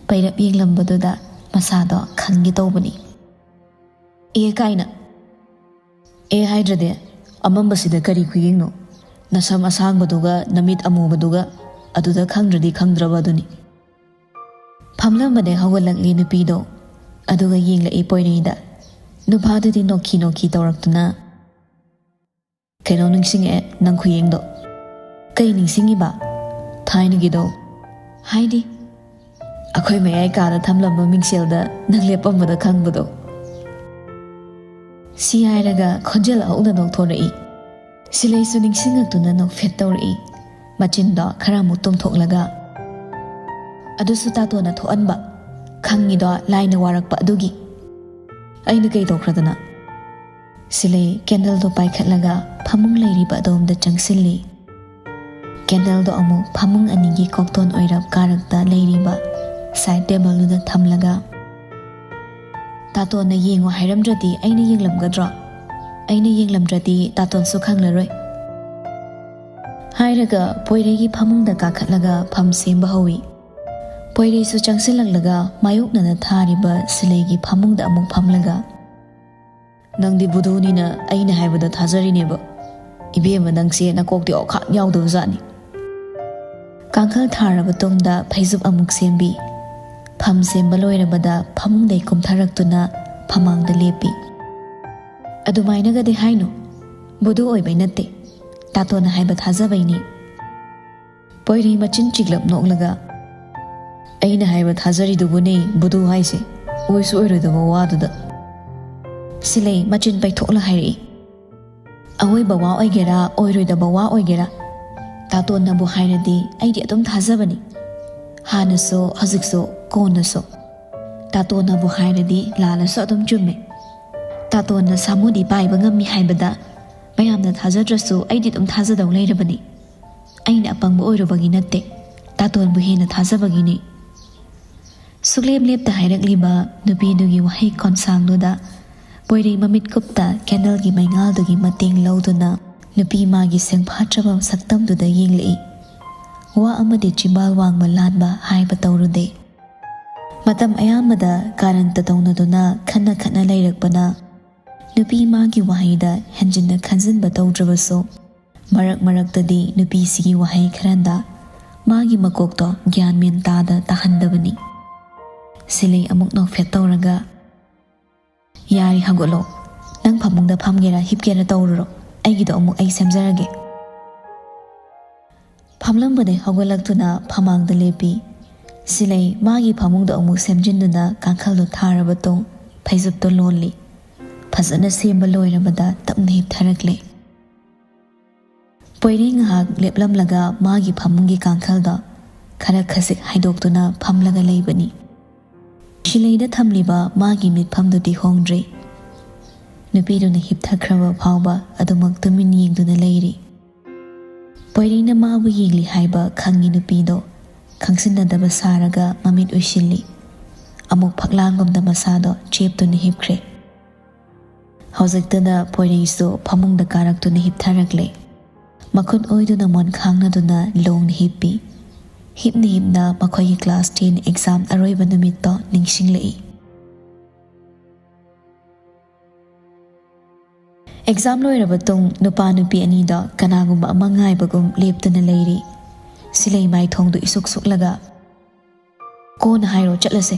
ꯄꯩꯔꯞ ꯌꯦꯡꯂꯝꯕꯗꯨꯗ ꯃꯁꯥꯗꯣ ꯈꯪꯒꯦ ꯇꯧꯕꯅꯤ꯫ "ꯑꯦ" ꯀꯥꯏꯅ꯫ "ꯑꯦ" ꯍꯥꯏꯗ꯭ꯔꯗꯤ? ꯑꯃꯝꯕꯁꯤꯗ ꯀꯔꯤ ꯈꯨꯌꯦꯡꯅꯣ? ꯅꯁꯝ ꯑꯁꯥꯡꯕꯗꯨꯒ ꯅꯃꯤꯠ ꯑꯃꯨꯕꯗꯨꯒ ꯑꯗꯨꯗ ꯈꯪꯗ꯭ꯔꯗꯤ ꯈꯪꯗ꯭ꯔꯕ ꯑꯗꯨꯅꯤ꯫ ꯐꯝꯂꯝꯕꯗꯩ ꯍꯧꯒꯠꯂꯛꯂꯤ ꯅꯨꯄꯤꯗꯣ, ꯑꯗꯨꯒ ꯌꯦꯡꯂꯛꯏ ꯄꯣꯏꯔꯩꯗ꯫ ꯅꯨꯄꯥꯗꯨꯗꯤ ꯅꯣꯛꯈꯤ ꯅꯣꯛꯈꯤ ꯇꯧꯔꯛꯇꯨꯅ, "ꯀꯩꯅꯣ ꯅꯤꯡꯁꯤꯡꯉꯛꯑꯦ ꯅꯪ ꯈꯨꯌꯦꯡꯗꯣ꯫" "ꯀꯩ ꯅꯤꯡꯁꯤꯡꯉꯤꯕ?" "ꯊꯥꯏꯅꯒꯤꯗꯣ꯫" "ꯍꯥꯏꯗꯤ?" "ꯑꯩꯈꯣꯏ ꯃꯌꯥꯏ ꯀꯥꯗ ꯊꯝꯂꯝꯕ ꯃꯤꯡꯁꯦꯜꯗ ꯅꯪ ꯂꯦꯞꯄꯝꯕꯗ ꯈꯪꯕꯗꯣ꯫" ꯁꯤ ꯍꯥꯏꯔꯒ ꯈꯣꯟꯖꯦꯜ ꯍꯧꯅ ꯅꯣꯛꯊꯣꯔꯛꯏ꯫ ꯁꯤꯂꯩꯁꯨ ꯅꯤꯡꯁꯤꯡꯉꯛꯇꯨꯅ ꯅꯣꯛꯐꯦꯠ ꯇꯧꯔꯛꯏ꯫ ꯃꯆꯤꯟꯗꯣ ꯈꯔ ꯑꯃꯨꯛ ꯇꯨꯝꯊꯣꯛꯂꯒ, "ꯑꯗꯨꯁꯨ ꯇꯥꯇꯣꯟꯅ ꯊꯣꯛꯍꯟꯕ, ꯈꯪꯉꯤꯗꯣ ꯂꯥꯏꯅ ꯋꯥꯔꯛꯄ ꯑꯗꯨꯒꯤ꯫" "ꯑꯩꯅ ꯀꯩ ꯇꯧꯈ꯭ꯔꯗꯅ?" ꯁꯤꯂꯩ candleꯗꯨ ꯄꯥꯏꯈꯠꯂꯒ ꯐꯃꯨꯡ ꯂꯩꯔꯤꯕ ꯑꯗꯣꯝꯗ ꯆꯪꯁꯤꯜꯂꯤ꯫ Candleꯗꯣ ꯑꯃꯨꯛ ꯐꯃꯨꯡ ꯑꯅꯤꯒꯤ ꯀꯣꯛꯇꯣꯟ ꯑꯣꯏꯔꯞ ꯀꯥꯔꯛꯇ ꯂꯩꯔꯤꯕ side tableꯗꯨꯗ ꯊꯝꯂꯒ, "ꯇꯥꯇꯣꯟꯅ ꯌꯦꯡꯉꯣ ꯍꯥꯏꯔꯝꯗ꯭ꯔꯗꯤ ꯑꯩꯅ ꯌꯦꯡꯂꯝꯒꯗ꯭ꯔꯣ? ꯑꯩꯅ ꯌꯦꯡꯂꯝꯗ꯭ꯔꯗꯤ ꯇꯥꯇꯣꯟꯁꯨ ꯈꯪꯂꯔꯣꯏ꯫" ꯍꯥꯏꯔꯒ ꯄꯣꯏꯔꯩꯒꯤ ꯐꯃꯨꯡꯗ ꯀꯥꯈꯠꯂꯒ ꯐꯝ ꯁꯦꯝꯕ ꯍꯧꯏ꯫ ꯄꯣꯏꯔꯩꯁꯨ ꯆꯪꯁꯤꯜꯂꯛꯂꯒ ꯃꯥꯌꯣꯛꯅꯅ ꯊꯥꯔꯤꯕ ꯁꯤꯂꯩꯒꯤ ꯐꯃꯨꯡꯗ ꯑꯃꯨꯛ ꯐꯝꯂꯒ, "ꯅꯪꯗꯤ ꯕꯨꯙꯨꯅꯤꯅ ꯑꯩꯅ ꯍꯥꯏꯕꯗ ꯊꯥꯖꯔꯤꯅꯦꯕ꯫ ꯏꯕꯦꯝꯃ, ꯅꯪꯁꯦ ꯅꯀꯣꯛꯇꯤ ꯑꯣꯈꯥꯛ ꯌꯥꯎꯗꯕ ꯖꯥꯠꯅꯤ꯫" ꯀꯥꯡꯈꯜ ꯊꯥꯔꯕ ꯇꯨꯡꯗ ꯐꯩꯖꯨꯞ ꯑꯃꯨꯛ ꯁꯦꯝꯕꯤ꯫ ꯐꯝ ꯁꯦꯝꯕ ꯂꯣꯏꯔꯕꯗ ꯐꯃꯨꯡꯗꯩ ꯀꯨꯝꯊꯔꯛꯇꯨꯅ ꯐꯃꯥꯡꯗ ꯂꯦꯞꯄꯤ꯫ "ꯑꯗꯨꯃꯥꯏꯅꯒꯗꯤ ꯍꯥꯏꯅꯨ꯫ ꯕꯨꯙꯨ ꯑꯣꯏꯕꯩ ꯅꯠꯇꯦ꯫ ꯇꯥꯇꯣꯟꯅ ꯍꯥꯏꯕ ꯊꯥꯖꯕꯩꯅꯤ꯫" ꯄꯣꯏꯔꯩ ꯃꯆꯤꯟ ꯆꯤꯛꯂꯞ ꯅꯣꯛꯂꯒ, "ꯑꯩꯅ ꯍꯥꯏꯕ ꯊꯥꯖꯔꯤꯗꯨꯕꯨꯅꯦ ꯕꯨꯙꯨ ꯍꯥꯏꯁꯦ, ꯑꯣꯏꯁꯨ ꯑꯣꯏꯔꯣꯏꯗꯕ ꯋꯥꯗꯨꯗ꯫" ꯁꯤꯂꯩ ꯃꯆꯤꯟ ꯄꯩꯊꯣꯛꯂ ꯍꯥꯏꯔꯛꯏ, "ꯑꯋꯣꯏꯕ ꯋꯥ ꯑꯣꯏꯒꯦꯔꯥ, ꯑꯣꯏꯔꯣꯏꯗꯕ ꯋꯥ ꯑꯣꯏꯒꯦꯔꯥ, ꯇꯥꯇꯣꯟꯅꯕꯨ ꯍꯥꯏꯔꯗꯤ ꯑꯩꯗꯤ ꯑꯗꯨꯝ ꯊꯥꯖꯕꯅꯤ꯫ ꯍꯥꯟꯅꯁꯨ, ꯍꯧꯖꯤꯛꯁꯨ, ꯀꯣꯟꯅꯁꯨ꯫ ꯇꯥꯇꯣꯟꯅꯕꯨ ꯍꯥꯏꯔꯗꯤ ꯂꯥꯜꯂꯁꯨ ꯑꯗꯨꯝ ꯆꯨꯝꯃꯦ꯫ ꯇꯥꯇꯣꯟꯅ ꯁꯥꯃꯨꯗꯤ ꯄꯥꯏꯕ ꯉꯝꯃꯤ ꯍꯥꯏꯕꯗ ꯃꯌꯥꯝꯅ ꯊꯥꯖꯗ꯭ꯔꯁꯨ ꯑꯩꯗꯤ ꯑꯗꯨꯝ ꯊꯥꯖꯗꯧ ꯂꯩꯔꯕꯅꯤ꯫ ꯑꯩꯅ ꯑꯄꯪꯕ ꯑꯣꯏꯔꯨꯕꯒꯤ ꯅꯠꯇꯦ, ꯇꯥꯇꯣꯟꯕꯨ ꯍꯦꯟꯅ ꯊꯥꯖꯕꯒꯤꯅꯤ꯫" ꯁꯨꯛꯂꯦꯞ ꯂꯦꯞꯇ ꯍꯥꯏꯔꯛꯂꯤꯕ ꯅꯨꯄꯤꯗꯨꯒꯤ ꯋꯥꯍꯩ ꯈꯣꯟꯁꯥꯡꯗꯨꯗ ꯄꯣꯏꯔꯩ ꯃꯃꯤꯠ ꯀꯨꯞꯇ ꯀꯦꯟꯗꯜꯒꯤ ꯃꯩꯉꯥꯜꯗꯨꯒꯤ ꯃꯇꯦꯡ ꯂꯧꯗꯨꯅ ꯅꯨꯄꯤ ꯃꯥꯒꯤ ꯁꯦꯡꯐꯥꯠꯇ꯭ꯔꯕ ꯁꯛꯇꯝꯗꯨꯗ ꯌꯦꯡꯂꯛꯏ꯫ ꯋꯥ ꯑꯃꯗꯤ ꯆꯤꯝꯕꯥꯜ ꯋꯥꯡꯕ ꯂꯥꯟꯕ ꯍꯥꯏꯕ ꯇꯧꯔꯨꯗꯦ꯫ ꯃꯇꯝ ꯑꯌꯥꯝꯕꯗ ꯀꯥꯔꯟꯇ ꯇꯧꯅꯗꯨꯅ ꯈꯠꯅ ꯈꯠꯅ ꯂꯩꯔꯛꯄꯅ ꯅꯨꯄꯤ ꯃꯥꯒꯤ ꯋꯥꯍꯩꯗ ꯍꯦꯟꯖꯤꯟꯅ ꯈꯟꯖꯤꯟꯕ ꯇꯧꯗ꯭ꯔꯕꯁꯨ, ꯃꯔꯛ ꯃꯔꯛꯇꯗꯤ ꯅꯨꯄꯤꯁꯤꯒꯤ ꯋꯥꯍꯩ ꯈꯔꯗ ꯃꯥꯒꯤ ꯃꯀꯣꯛꯇꯣ ꯒ꯭ꯌꯥꯟ ꯃꯦꯟ ꯇꯥꯗ ꯇꯥꯍꯟꯗꯕꯅꯤ꯫ ꯁꯤꯂꯩ ꯑꯃꯨꯛ ꯅꯣꯛꯐꯦꯠ ꯇꯧꯔꯒ, "ꯌꯥꯔꯦ, ꯍꯧꯒꯠꯂꯣ꯫ ꯅꯪ ꯐꯃꯨꯡꯗ ꯐꯝꯒꯦꯔꯥ ꯍꯤꯞꯀꯦꯔꯥ ꯇꯧꯔꯨꯔꯣ, ꯑꯩꯒꯤꯗꯣ ꯑꯃꯨꯛ ꯑꯩ ꯁꯦꯝꯖꯔꯒꯦ꯫" ꯐꯝꯂꯝꯕꯗꯩ ꯍꯧꯒꯠꯂꯛꯇꯨꯅ ꯐꯃꯥꯡꯗ ꯂꯦꯞꯄꯤ꯫ ꯁꯤꯂꯩ ꯃꯥꯒꯤ ꯐꯃꯨꯡꯗꯣ ꯑꯃꯨꯛ ꯁꯦꯝꯖꯤꯟꯗꯨꯅ ꯀꯥꯡꯈꯜꯗꯣ ꯊꯥꯔꯕ ꯇꯨꯡ ꯐꯩꯖꯨꯞꯇꯣ ꯂꯣꯜꯂꯤ꯫ ꯐꯖꯅ ꯁꯦꯝꯕ ꯂꯣꯏꯔꯕꯗ ꯇꯞꯅ ꯍꯤꯞꯊꯔꯛꯂꯦ꯫ ꯄꯣꯏꯔꯩ ꯉꯥꯏꯍꯥꯛ ꯂꯦꯞꯂꯝꯂꯒ ꯃꯥꯒꯤ ꯐꯃꯨꯡꯒꯤ ꯀꯥꯡꯈꯜꯗꯣ ꯈꯔ ꯈꯖꯤꯛ ꯍꯥꯏꯗꯣꯛꯇꯨꯅ ꯐꯝꯂꯒ ꯂꯩꯕꯅꯤ꯫ ꯁꯤꯂꯩꯗ ꯊꯝꯂꯤꯕ ꯃꯥꯒꯤ ꯃꯤꯠꯐꯝꯗꯨꯗꯤ ꯍꯣꯡꯗ꯭ꯔꯤ꯫ ꯅꯨꯄꯤꯗꯨꯅ ꯍꯤꯞꯊꯈ꯭ꯔꯕ ꯐꯥꯎꯕ ꯑꯗꯨꯃꯛ ꯇꯨꯃꯤꯟ ꯌꯦꯡꯗꯨꯅ ꯂꯩꯔꯤ꯫ ꯄꯣꯏꯔꯩꯅ ꯃꯥꯕꯨ ꯌꯦꯡꯂꯤ ꯍꯥꯏꯕ ꯈꯪꯉꯤ ꯅꯨꯄꯤꯗꯣ꯫ ꯈꯪꯁꯤꯟꯅꯗꯕ ꯁꯥꯔꯒ ꯃꯃꯤꯠ ꯎꯏꯁꯤꯜꯂꯤ꯫ ꯑꯃꯨꯛ ꯐꯛꯂꯥꯡꯒꯨꯝꯗ ꯃꯁꯥꯗꯣ ꯆꯦꯞꯇꯨꯅ ꯍꯤꯞꯈ꯭ꯔꯦ꯫ ꯍꯧꯖꯤꯛꯇꯗ ꯄꯣꯏꯔꯩꯁꯨ ꯐꯃꯨꯡꯗ ꯀꯥꯔꯛꯇꯨꯅ ꯍꯤꯞꯊꯔꯛꯂꯦ꯫ ꯃꯈꯨꯠ ꯑꯣꯏꯗꯨꯅ ꯃꯣꯟ ꯈꯥꯡꯅꯗꯨꯅ ꯂꯣꯡꯅ ꯍꯤꯞꯄꯤ꯫ ꯍꯤꯞꯅ ꯍꯤꯞꯅ ꯃꯈꯣꯏꯒꯤ class ten exam ꯑꯔꯣꯏꯕ ꯅꯨꯃꯤꯠꯇꯣ ꯅꯤꯡꯁꯤꯡꯂꯛꯏ꯫ Exam ꯂꯣꯏꯔꯕ ꯇꯨꯡ ꯅꯨꯄꯥ ꯅꯨꯄꯤ ꯑꯅꯤꯗꯣ ꯀꯅꯥꯒꯨꯝꯕ ꯑꯃ ꯉꯥꯏꯕꯒꯨꯝ ꯂꯦꯞꯇꯨꯅ ꯂꯩꯔꯤ꯫ ꯁꯤꯂꯩ ꯃꯥꯏꯊꯣꯡꯗꯨ ꯏꯁꯨꯛ ꯁꯨꯛꯂꯒ, "ꯀꯣꯟꯅ ꯍꯥꯏꯔꯣ, ꯆꯠꯂꯁꯦ꯫"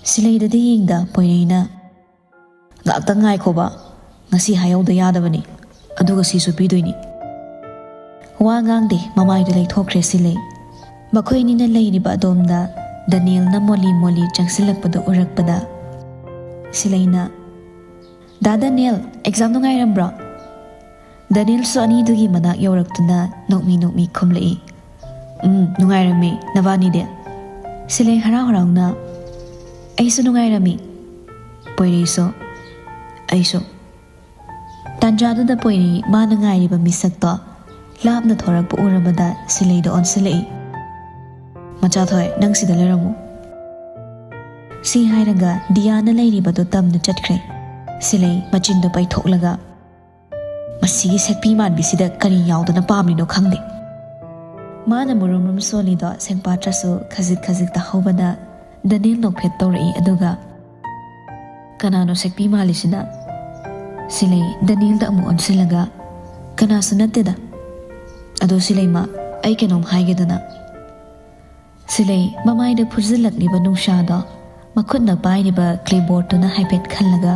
ꯁꯤꯂꯩꯗꯗꯤ ꯌꯦꯡꯗ ꯄꯣꯏꯔꯩꯅ, "ꯉꯥꯛꯇꯪ ꯉꯥꯏꯈꯣꯕ, ꯉꯁꯤ ꯍꯥꯏꯍꯧꯗ ꯌꯥꯗꯕꯅꯤ, ꯑꯗꯨꯒ ꯁꯤꯁꯨ ꯄꯤꯗꯣꯏꯅꯤ꯫" ꯋꯥ ꯉꯥꯡꯗꯦ, ꯃꯃꯥꯏꯗꯨ ꯂꯩꯊꯣꯛꯈ꯭ꯔꯦ ꯁꯤꯂꯩ꯫ ꯃꯈꯣꯏ ꯑꯅꯤꯅ ꯂꯩꯔꯤꯕ ꯑꯗꯣꯝꯗ ꯗꯅꯤꯜꯅ ꯃꯣꯂꯤ ꯃꯣꯂꯤ ꯆꯪꯁꯤꯜꯂꯛꯄꯗꯨ ꯎꯔꯛꯄꯗ ꯁꯤꯂꯩꯅ, "ꯗꯥ ꯗꯅꯤꯜ, ꯑꯦꯛꯖꯥꯝ ꯅꯨꯡꯉꯥꯏꯔꯝꯕ꯭ꯔꯣ?" ꯗꯅꯤꯜꯁꯨ ꯑꯅꯤꯗꯨꯒꯤ ꯃꯅꯥꯛ ꯌꯧꯔꯛꯇꯨꯅ ꯅꯣꯛꯃꯤ ꯅꯣꯛꯃꯤ ꯈꯨꯝꯂꯛꯏ, "ꯎꯝ, ꯅꯨꯡꯉꯥꯏꯔꯝꯃꯤ꯫ ꯅꯕꯥꯅꯤꯗꯤ?" ꯁꯤꯂꯩ ꯍꯔꯥꯎ ꯍꯔꯥꯎꯅ, "ꯑꯩꯁꯨ ꯅꯨꯡꯉꯥꯏꯔꯝꯃꯤ꯫" ꯄꯣꯏꯔꯩꯁꯨ, "ꯑꯩꯁꯨ꯫" ꯇꯥꯟꯖꯥꯗꯨꯗ ꯄꯣꯏꯔꯩ ꯃꯥꯅ ꯉꯥꯏꯔꯤꯕ ꯃꯤꯁꯛꯇꯣ ꯂꯥꯞꯅ ꯊꯣꯔꯛꯄ ꯎꯔꯕꯗ ꯁꯤꯂꯩꯗ ꯑꯣꯟꯁꯤꯜꯂꯛꯏ, "ꯃꯆꯥꯊꯣꯏ, ꯅꯪ ꯁꯤꯗ ꯂꯩꯔꯝꯃꯨ꯫" ꯁꯤ ꯍꯥꯏꯔꯒ ꯗꯤꯌꯥꯅ ꯂꯩꯔꯤꯕꯗꯨ ꯇꯝꯅ ꯆꯠꯈ꯭ꯔꯦ꯫ ꯁꯤꯂꯩ ꯃꯆꯤꯟꯗꯨ ꯄꯩꯊꯣꯛꯂꯒ, "ꯃꯁꯤꯒꯤ ꯁꯛꯄꯤ ꯃꯥꯟꯕꯤꯁꯤꯗ ꯀꯔꯤ ꯌꯥꯎꯗꯅ ꯄꯥꯝꯂꯤꯅꯣ ꯈꯪꯗꯦ꯫" ꯃꯥꯅ ꯃꯨꯔꯨꯝ ꯃꯨꯔꯨꯝ ꯁꯣꯜꯂꯤꯗꯣ ꯁꯦꯡꯄꯥꯇ꯭ꯔꯁꯨ ꯈꯖꯤꯛ ꯈꯖꯤꯛ ꯇꯥꯍꯧꯕꯗ ꯗꯅꯤꯜ ꯅꯣꯛꯐꯦꯠ ꯇꯧꯔꯛꯏ, ꯑꯗꯨꯒ, "ꯀꯅꯥꯅꯣ ꯁꯛꯄꯤ ꯃꯥꯜꯂꯤꯁꯤꯅ?" ꯁꯤꯂꯩ ꯗꯅꯤꯜꯗ ꯑꯃꯨꯛ ꯑꯣꯟꯁꯤꯜꯂꯒ, "ꯀꯅꯥꯁꯨ ꯅꯠꯇꯦꯗ꯫ ꯑꯗꯣ ꯁꯤꯂꯩꯃ, ꯑꯩ ꯀꯩꯅꯣꯝ ꯍꯥꯏꯒꯦꯗꯅ꯫" ꯁꯤꯂꯩ ꯃꯃꯥꯏꯗ ꯐꯨꯖꯤꯜꯂꯛꯂꯤꯕ ꯅꯨꯡꯁꯥꯗꯣ ꯃꯈꯨꯠꯅ ꯄꯥꯏꯔꯤꯕ ꯀ꯭ꯂꯤꯞꯕꯣꯔꯗꯇꯨꯅ ꯍꯥꯏꯐꯦꯠ ꯈꯜꯂꯒ,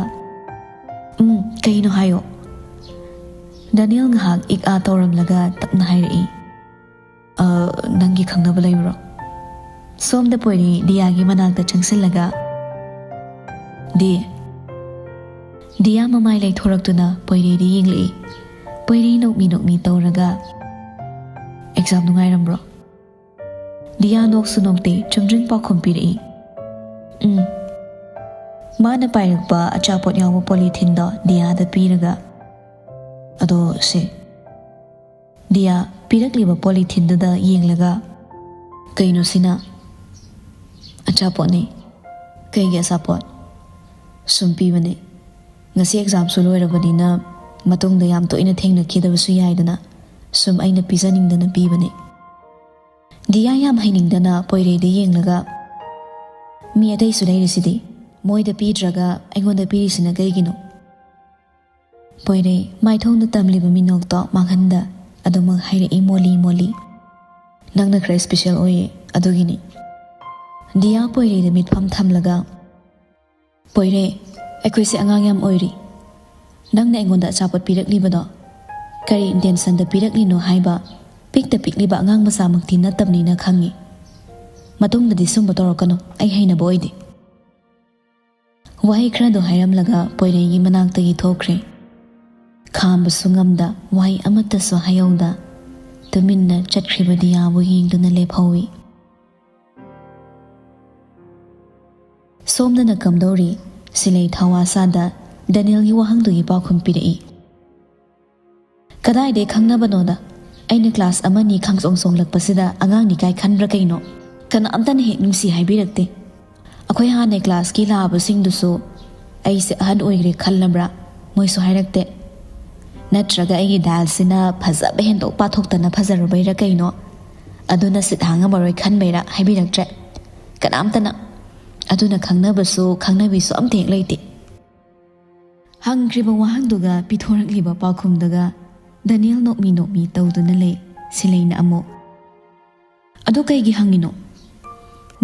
"ꯎꯝ, ꯀꯩꯅꯣ ꯍꯥꯏꯌꯣ꯫" ꯗꯅꯤꯜ ꯉꯥꯏꯍꯥꯛ ꯏꯛ ꯑꯥ ꯇꯧꯔꯝꯂꯒ ꯇꯞꯅ ꯍꯥꯏꯔꯛꯏ, "ꯑ, ꯅꯪꯒꯤ ꯈꯪꯅꯕ ꯂꯩꯕ꯭ꯔꯣ?" ꯁꯣꯝꯗ ꯄꯣꯏꯔꯤ ꯗꯤꯌꯥꯒꯤ ꯃꯅꯥꯛꯇ ꯆꯪꯁꯤꯜꯂꯒ, "ꯗꯤ꯫" ꯗꯤꯌꯥ ꯃꯃꯥꯏ ꯂꯩꯊꯣꯔꯛꯇꯨꯅ ꯄꯣꯏꯔꯤꯗ ꯌꯦꯡꯂꯛꯏ꯫ ꯄꯣꯏꯔꯤ ꯅꯣꯛꯃꯤ ꯅꯣꯛꯃꯤ ꯇꯧꯔꯒ, "ꯑꯦꯛꯖꯥꯝ ꯅꯨꯡꯉꯥꯏꯔꯝꯕ꯭ꯔꯣ?" ꯗꯤꯌꯥ ꯅꯣꯛꯁꯨ ꯅꯣꯛꯇꯦ, ꯆꯨꯝꯗ꯭ꯔꯤꯡ ꯄꯥꯎꯈꯨꯝ ꯄꯤꯔꯛꯏ, "ꯎꯝ꯫" ꯃꯥꯅ ꯄꯥꯏꯔꯛꯄ ꯑꯆꯥꯄꯣꯠ ꯌꯥꯎꯕ ꯄꯣꯂꯤꯊꯤꯟꯗꯣ ꯗꯤꯌꯥꯗ ꯄꯤꯔꯒ, "ꯑꯗꯣ ꯁꯦ꯫" ꯗꯤꯌꯥ ꯄꯤꯔꯛꯂꯤꯕ ꯄꯣꯂꯤꯊꯤꯟꯗꯨꯗ ꯌꯦꯡꯂꯒ, "ꯀꯩꯅꯣ ꯁꯤꯅ?" "ꯑꯆꯥꯄꯣꯠꯅꯤ꯫" "ꯀꯩꯒꯤ ꯑꯆꯥꯄꯣꯠ?" "ꯁꯨꯝ ꯄꯤꯕꯅꯦ꯫ ꯉꯁꯤ ꯑꯦꯛꯖꯥꯝꯁꯨ ꯂꯣꯏꯔꯕꯅꯤꯅ ꯃꯇꯨꯡꯗ ꯌꯥꯝ ꯇꯣꯏꯅ ꯊꯦꯡꯅꯈꯤꯗꯕꯁꯨ ꯌꯥꯏꯗꯅ, ꯁꯨꯝ ꯑꯩꯅ ꯄꯤꯖꯅꯤꯡꯗꯅ ꯄꯤꯕꯅꯦ꯫" ꯗꯤꯌꯥ ꯌꯥꯝ ꯍꯩꯅꯤꯡꯗꯅ ꯄꯣꯏꯔꯩꯗ ꯌꯦꯡꯂꯒ, "ꯃꯤ ꯑꯇꯩꯁꯨ ꯂꯩꯔꯤꯁꯤꯗꯤ, ꯃꯣꯏꯗ ꯄꯤꯗ꯭ꯔꯒ ꯑꯩꯉꯣꯟꯗ ꯄꯤꯔꯤꯁꯤꯅ ꯀꯩꯒꯤꯅꯣ?" ꯄꯣꯏꯔꯩ ꯃꯥꯏꯊꯣꯡꯗ ꯇꯝꯂꯤꯕ ꯃꯤꯅꯣꯛꯇꯣ ꯃꯥꯡꯍꯟꯗ ꯑꯗꯨꯃꯛ ꯍꯥꯏꯔꯛꯏ ꯃꯣꯂꯤ ꯃꯣꯂꯤ, "ꯅꯪꯅ ꯈꯔ ꯏꯁꯄꯤꯁꯦꯜ ꯑꯣꯏꯌꯦ, ꯑꯗꯨꯒꯤꯅꯤ꯫" ꯗꯤꯌꯥ ꯄꯣꯏꯔꯩꯗ ꯃꯤꯠꯐꯝ ꯊꯝꯂꯒ, "ꯄꯣꯏꯔꯩ, ꯑꯩꯈꯣꯏꯁꯦ ꯑꯉꯥꯡ ꯌꯥꯝ ꯑꯣꯏꯔꯤ꯫ ꯅꯪꯅ ꯑꯩꯉꯣꯟꯗ ꯑꯆꯥꯄꯣꯠ ꯄꯤꯔꯛꯂꯤꯕꯗꯣ ꯀꯔꯤ ꯏꯟꯇꯦꯟꯁꯟꯗ ꯄꯤꯔꯛꯂꯤꯅꯣ ꯍꯥꯏꯕ? ꯄꯤꯛꯇ ꯄꯤꯛꯂꯤꯕ ꯑꯉꯥꯡ ꯃꯆꯥꯃꯛꯇꯤ ꯅꯠꯇꯕꯅꯤꯅ ꯈꯪꯉꯤ꯫ ꯃꯇꯨꯡꯗꯗꯤ ꯁꯨꯝꯕ ꯇꯧꯔꯛꯀꯅꯨ, ꯑꯩ ꯍꯩꯅꯕ ꯑꯣꯏꯗꯦ꯫ ꯋꯥꯍꯩ ꯈꯔꯗꯣ ꯍꯥꯏꯔꯝꯂꯒ ꯄꯣꯏꯔꯩꯒꯤ ꯃꯅꯥꯛꯇꯒꯤ ꯊꯣꯛꯈ꯭ꯔꯦ꯫ ꯈꯥꯝꯕꯁꯨ ꯉꯝꯗ, ꯋꯥꯍꯩ ꯑꯃꯠꯇꯁꯨ ꯍꯥꯏꯍꯧꯗ, ꯇꯨꯃꯤꯟꯅ ꯆꯠꯈ꯭ꯔꯤꯕ ꯗꯤꯌꯥꯕꯨ ꯌꯦꯡꯗꯨꯅ ꯂꯦꯞꯍꯧꯏ꯫ ꯁꯣꯝꯗꯅ ꯀꯝꯗꯧꯔꯤ? ꯁꯤꯂꯩ ꯊꯋꯥ ꯁꯥꯗ ꯗꯦꯅꯤꯌꯦꯜꯒꯤ ꯋꯥꯍꯪꯗꯨꯒꯤ ꯄꯥꯎꯈꯨꯝ ꯄꯤꯔꯛꯏ꯫ ꯀꯗꯥꯏꯗꯩ ꯈꯪꯅꯕꯅꯣꯗ? ꯑꯩꯅ ꯀ꯭ꯂꯥꯁ ꯑꯃꯅꯤ ꯈꯪꯆꯣꯡ ꯆꯣꯡꯂꯛꯄꯁꯤꯗ ꯑꯉꯥꯡꯅꯤ ꯀꯥꯏ ꯈꯟꯕ꯭ꯔꯥ ꯀꯩꯅꯣ? ꯀꯅꯥꯝꯇꯅ ꯍꯦꯛ ꯅꯨꯡꯁꯤ ꯍꯥꯏꯕꯤꯔꯛꯇꯦ꯫ ꯑꯩꯈꯣꯏ ꯍꯥꯟꯅ ꯀ꯭ꯂꯥꯁꯀꯤ ꯂꯥꯛꯑꯕꯁꯤꯡꯗꯨꯁꯨ ꯑꯩꯁꯦ ꯑꯍꯟ ꯑꯣꯏꯈ꯭ꯔꯦ ꯈꯜꯂꯕ꯭ꯔꯥ? ꯃꯣꯏꯁꯨ ꯍꯥꯏꯔꯛꯇꯦ꯫ ꯅꯠꯇ꯭ꯔꯒ ꯑꯩꯒꯤ ꯗꯥꯏꯜꯁꯤꯅ ꯐꯖꯕ ꯍꯦꯟꯗꯣꯛ ꯄꯥꯊꯣꯛꯇꯅ ꯐꯖꯔꯨꯕꯩꯔꯥ ꯀꯩꯅꯣ? ꯑꯗꯨꯅ ꯁꯤꯠ ꯍꯥꯡꯉꯝꯃꯔꯣꯏ ꯈꯟꯕꯩꯔꯥ ꯍꯥꯏꯕꯤꯔꯛꯇ꯭ꯔꯦ ꯀꯅꯥꯝꯇꯅ꯫ ꯑꯗꯨꯅ ꯈꯪꯅꯕꯁꯨ ꯈꯪꯅꯕꯤꯁꯨ ꯑꯝꯇ ꯍꯦꯛ ꯂꯩꯇꯦ꯫ ꯍꯪꯈ꯭ꯔꯤꯕ ꯋꯥꯍꯪꯗꯨꯒ ꯄꯤꯊꯣꯔꯛꯂꯤꯕ ꯄꯥꯎꯈꯨꯝꯗꯨꯒ ꯗꯦꯅꯤꯌꯦꯜ ꯅꯣꯛꯃꯤ ꯅꯣꯛꯃꯤ ꯇꯧꯗꯨꯅ ꯂꯩ꯫ ꯁꯤꯂꯩꯅ ꯑꯃꯨꯛ, "ꯑꯗꯨ ꯀꯩꯒꯤ ꯍꯪꯉꯤꯅꯣ?"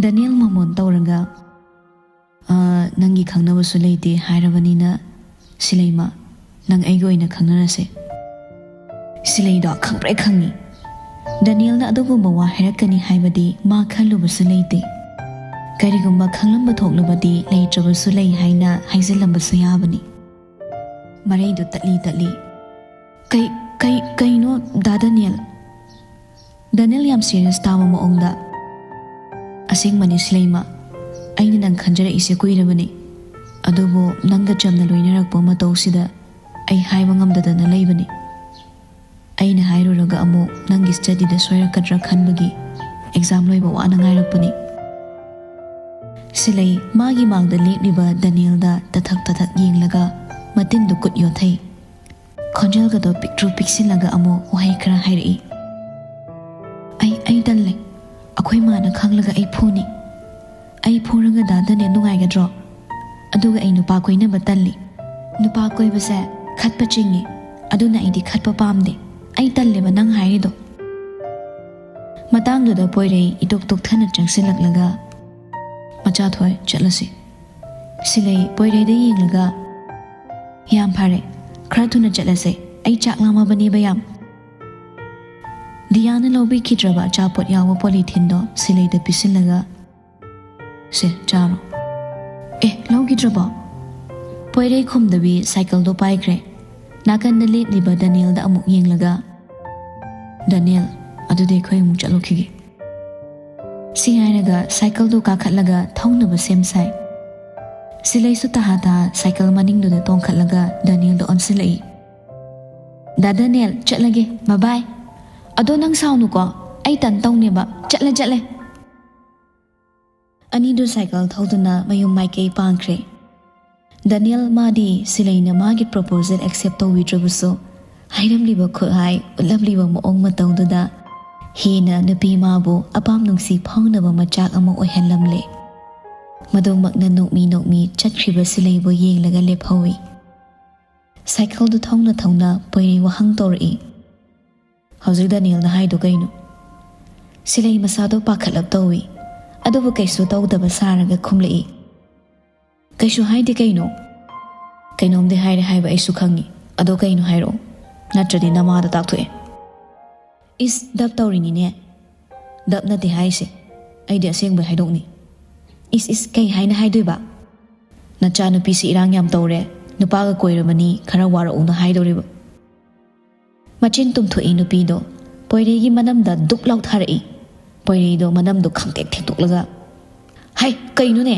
ꯗꯦꯅꯤꯌꯦꯜ ꯃꯃꯣꯟ ꯇꯧꯔꯒ, "ꯑ, ꯅꯪꯒꯤ ꯈꯪꯅꯕꯁꯨ ꯂꯩꯇꯦ ꯍꯥꯏꯔꯕꯅꯤꯅ, ꯁꯤꯂꯩꯃ, ꯅꯪ ꯑꯩꯒꯤ ꯑꯣꯏꯅ ꯈꯪꯅꯔꯁꯦ꯫" ꯁꯤꯂꯩꯗꯣ ꯈꯪꯄ꯭ꯔꯦꯛ ꯈꯪꯉꯤ꯫ ꯗꯦꯅꯤꯌꯦꯜꯅ ꯑꯗꯨꯒꯨꯝꯕ ꯋꯥ ꯍꯥꯏꯔꯛꯀꯅꯤ ꯍꯥꯏꯕꯗꯤ ꯃꯥ ꯈꯜꯂꯨꯕꯁꯨ ꯂꯩꯇꯦ꯫ ꯀꯔꯤꯒꯨꯝꯕ ꯈꯪꯂꯝꯕ ꯊꯣꯛꯂꯕꯗꯤ ꯂꯩꯇ꯭ꯔꯕꯁꯨ ꯂꯩ ꯍꯥꯏꯅ ꯍꯥꯏꯖꯤꯜꯂꯝꯕꯁꯨ ꯌꯥꯕꯅꯤ꯫ ꯃꯔꯩꯗꯨ ꯇꯠꯂꯤ ꯇꯠꯂꯤ꯫ "ꯀꯩ, ꯀꯩ, ꯀꯩꯅꯣ ꯗꯥ ꯗꯦꯅꯤꯌꯦꯜ?" ꯗꯦꯅꯤꯌꯦꯜ ꯌꯥꯝ ꯁꯤꯔꯤꯌꯁ ꯇꯥꯕ ꯃꯑꯣꯡꯗ, "ꯑꯁꯦꯡꯕꯅꯤ ꯁꯤꯂꯩꯃ, ꯑꯩꯅ ꯅꯪ ꯈꯟꯖꯔꯛꯏꯁꯦ ꯀꯨꯏꯔꯕꯅꯤ꯫ ꯑꯗꯨꯕꯨ ꯅꯪꯒ ꯆꯝꯅ ꯂꯣꯏꯅꯔꯛꯄ ꯃꯇꯧꯁꯤꯗ ꯑꯩ ꯍꯥꯏꯕ ꯉꯝꯗꯗꯅ ꯂꯩꯕꯅꯤ꯫ ꯑꯩꯅ ꯍꯥꯏꯔꯨꯔꯒ ꯑꯃꯨꯛ ꯅꯪꯒꯤ ꯁ꯭ꯇꯗꯤꯗ ꯁꯣꯏꯔꯛꯀꯗ꯭ꯔꯥ ꯈꯟꯕꯒꯤ ꯑꯦꯛꯖꯥꯝ ꯂꯣꯏꯕ ꯋꯥꯅ ꯉꯥꯏꯔꯛꯄꯅꯤ꯫" ꯁꯤꯂꯩ ꯃꯥꯒꯤ ꯃꯥꯡꯗ ꯂꯦꯞꯂꯤꯕ ꯗꯦꯅꯤꯌꯦꯜꯗ ꯇꯊꯛ ꯇꯊꯛ ꯌꯦꯡꯂꯒ ꯃꯇꯤꯟꯗꯨ ꯀꯨꯠ ꯌꯣꯠꯊꯩ꯫ ꯈꯣꯟꯖꯦꯜꯒꯗꯣ ꯄꯤꯛꯇ꯭ꯔꯨ ꯄꯤꯛꯁꯤꯜꯂꯒ ꯑꯃꯨꯛ ꯋꯥꯍꯩ ꯈꯔ ꯍꯥꯏꯔꯛꯏ꯫ "ꯑꯩ, ꯑꯩ ꯇꯜꯂꯦ꯫ ꯑꯩꯈꯣꯏ ꯃꯥꯅ ꯈꯪꯂꯒ ꯑꯩ ꯐꯨꯅꯤ꯫ ꯑꯩ ꯐꯨꯔꯒ ꯗꯥ ꯗꯦꯅꯤꯌꯦꯜ ꯅꯨꯡꯉꯥꯏꯒꯗ꯭ꯔꯣ? ꯑꯗꯨꯒ ꯑꯩ ꯅꯨꯄꯥ ꯀꯣꯏꯅꯕ ꯇꯜꯂꯤ꯫ ꯅꯨꯄꯥ ꯀꯣꯏꯕꯁꯦ ꯈꯠꯄ ꯆꯤꯡꯉꯤ꯫ ꯑꯗꯨꯅ ꯑꯩꯗꯤ ꯈꯠꯄ ꯄꯥꯝꯗꯦ꯫ ꯑꯩ ꯇꯜꯂꯦꯕ ꯅꯪ ꯍꯥꯏꯔꯤꯗꯣ꯫" ꯃꯇꯥꯡꯗꯨꯗ ꯄꯣꯏꯔꯩ ꯏꯇꯣꯛ ꯇꯣꯛꯊꯅ ꯆꯪꯁꯤꯜꯂꯛꯂꯒ, "ꯃꯆꯥꯊꯣꯏ, ꯆꯠꯂꯁꯤ꯫" ꯁꯤꯂꯩ ꯄꯣꯏꯔꯩꯗ ꯌꯦꯡꯂꯒ, "ꯌꯥꯝ ꯐꯔꯦ, ꯈꯔ ꯊꯨꯅ ꯆꯠꯂꯁꯦ, ꯑꯩ ꯆꯥꯛ ꯂꯥꯝꯃꯕꯅꯦꯕ ꯌꯥꯝ꯫ ꯗꯤꯌꯥꯅ ꯂꯧꯕꯤꯈꯤꯗ꯭ꯔꯕ ꯑꯆꯥꯄꯣꯠ ꯌꯥꯎꯕ ꯄꯣꯂꯤꯊꯤꯟꯗꯣ ꯁꯤꯂꯩꯗ ꯄꯤꯁꯤꯜꯂꯒ, "ꯁꯦ, ꯆꯥꯔꯣ꯫ ꯑꯦ, ꯂꯧꯈꯤꯗ꯭ꯔꯕꯣ?" ꯄꯣꯏꯔꯩ ꯈꯨꯝꯗꯕꯤ ꯁꯥꯏꯀꯜꯗꯣ ꯄꯥꯏꯈ꯭ꯔꯦ꯫ ꯅꯥꯀꯟꯗ ꯂꯦꯞꯂꯤꯕ ꯗꯅꯤꯌꯦꯜꯗ ꯑꯃꯨꯛ ꯌꯦꯡꯂꯒ, "ꯗꯅꯤꯌꯦꯜ, ꯑꯗꯨꯗꯤ ꯑꯩꯈꯣꯏ ꯑꯃꯨꯛ ꯆꯠꯂꯨꯈꯤꯒꯦ"꯫ ꯁꯤ ꯍꯥꯏꯔꯒ ꯁꯥꯏꯀꯜꯗꯣ ꯀꯥꯈꯠꯂꯒ ꯊꯧꯅꯕ ꯁꯦꯝ ꯁꯥꯏ꯫ ꯁꯤꯂꯩꯁꯨ ꯇꯍꯥ ꯇꯍꯥ ꯁꯥꯏꯀꯜ ꯃꯅꯤꯡꯗꯨꯗ ꯇꯣꯡꯈꯠꯂꯒ ꯗꯅꯤꯌꯦꯜꯗ ꯑꯣꯟꯁꯤꯜꯂꯛꯏ꯫ "ꯗꯥ ꯗꯅꯤꯌꯦꯜ, ꯆꯠꯂꯒꯦ, ꯕꯥꯏ ꯕꯥꯏ꯫ ꯑꯗꯣ ꯅꯪ ꯁꯥꯎꯅꯨꯀꯣ, ꯑꯩ ꯇꯟ ꯇꯧꯅꯦꯕ, ꯆꯠꯂꯦ, ꯆꯠꯂꯦ"꯫ ꯑꯅꯤꯗꯨ ꯁꯥꯏꯀꯜ ꯊꯧꯗꯨꯅ ꯃꯌꯨꯝ ꯃꯥꯏꯀꯩ ꯄꯥꯡꯈ꯭ꯔꯦ꯫ ꯗꯅꯤꯌꯦꯜ ꯃꯥꯗꯤ ꯁꯤꯂꯩꯅ ꯃꯥꯒꯤ proposal accept ꯇꯧꯕꯤꯗ꯭ꯔꯕꯁꯨ, ꯍꯥꯏꯔꯝꯂꯤꯕ ꯈꯨꯠꯍꯥꯏ, ꯎꯠꯂꯝꯂꯤꯕ ꯃꯑꯣꯡ ꯃꯇꯧꯗꯨꯗ ꯍꯦꯟꯅ ꯅꯨꯄꯤ ꯃꯥꯕꯨ ꯑꯄꯥꯝ ꯅꯨꯡꯁꯤ ꯐꯥꯎꯅꯕ ꯃꯆꯥꯛ ꯑꯃ ꯑꯣꯏꯍꯜꯂꯝꯂꯦ꯫ ꯃꯗꯨꯃꯛꯅ ꯅꯣꯛꯃꯤ ꯅꯣꯛꯃꯤ ꯆꯠꯈ꯭ꯔꯤꯕ ꯁꯤꯂꯩꯕꯨ ꯌꯦꯡꯂꯒ ꯂꯦꯞꯍꯧꯏ꯫ ꯁꯥꯏꯀꯜꯗꯨ ꯊꯧꯅ ꯊꯧꯅ ꯄꯣꯏꯔꯩ ꯋꯥꯍꯪ ꯇꯧꯔꯛꯏ꯫ "ꯍꯧꯖꯤꯛ ꯗꯅꯤꯌꯦꯜꯅ ꯍꯥꯏꯗꯣ ꯀꯩꯅꯣ?" ꯁꯤꯂꯩ ꯃꯁꯥꯗꯣ ꯄꯥꯈꯠꯂꯞ ꯇꯧꯏ, ꯑꯗꯨꯕꯨ ꯀꯩꯁꯨ ꯇꯧꯗꯕ ꯁꯥꯔꯒ ꯈꯨꯝꯂꯛꯏ꯫ "ꯀꯩꯁꯨ ꯍꯥꯏꯗꯦ ꯀꯩꯅꯣ꯫ ꯀꯩꯅꯣꯝꯗꯤ ꯍꯥꯏꯔꯦ ꯍꯥꯏꯕ ꯑꯩꯁꯨ ꯈꯪꯉꯤ꯫ ꯑꯗꯣ ꯀꯩꯅꯣ ꯍꯥꯏꯔꯛꯑꯣ, ꯅꯠꯇ꯭ꯔꯗꯤ ꯅꯃꯥꯗ ꯇꯥꯛꯊꯣꯛꯑꯦ"꯫ "ꯏꯁ, ꯗꯞ ꯇꯧꯔꯤꯅꯤꯅꯦ"꯫ "ꯗꯞ ꯅꯠꯇꯦ ꯍꯥꯏꯁꯦ, ꯑꯩꯗꯤ ꯑꯁꯦꯡꯕ ꯍꯥꯏꯗꯣꯛꯅꯤ"꯫ "ꯏꯁ, ꯏꯁ, ꯀꯩ ꯍꯥꯏꯅ ꯍꯥꯏꯗꯣꯏꯕ?" "ꯅꯆꯥꯅꯨꯄꯤꯁꯤ ꯏꯔꯥꯡ ꯌꯥꯝ ꯇꯧꯔꯦ, ꯅꯨꯄꯥꯒ ꯀꯣꯏꯔꯕꯅꯤ, ꯈꯔ ꯋꯥꯔꯛꯎꯅ ꯍꯥꯏꯗꯧꯔꯤꯕ"꯫ ꯃꯆꯤꯟ ꯇꯨꯝꯊꯣꯛꯏ ꯅꯨꯄꯤꯗꯣ꯫ ꯄꯣꯏꯔꯩꯒꯤ ꯃꯅꯝꯗ ꯗꯨꯛ ꯂꯥꯎꯊꯥꯔꯛꯏ꯫ ꯄꯣꯏꯔꯩꯗꯣ ꯃꯅꯝꯗꯣ ꯈꯪꯇꯦꯛ ꯊꯦꯡꯇꯣꯛꯂꯒ, "ꯍꯩ, ꯀꯩꯅꯣꯅꯦ?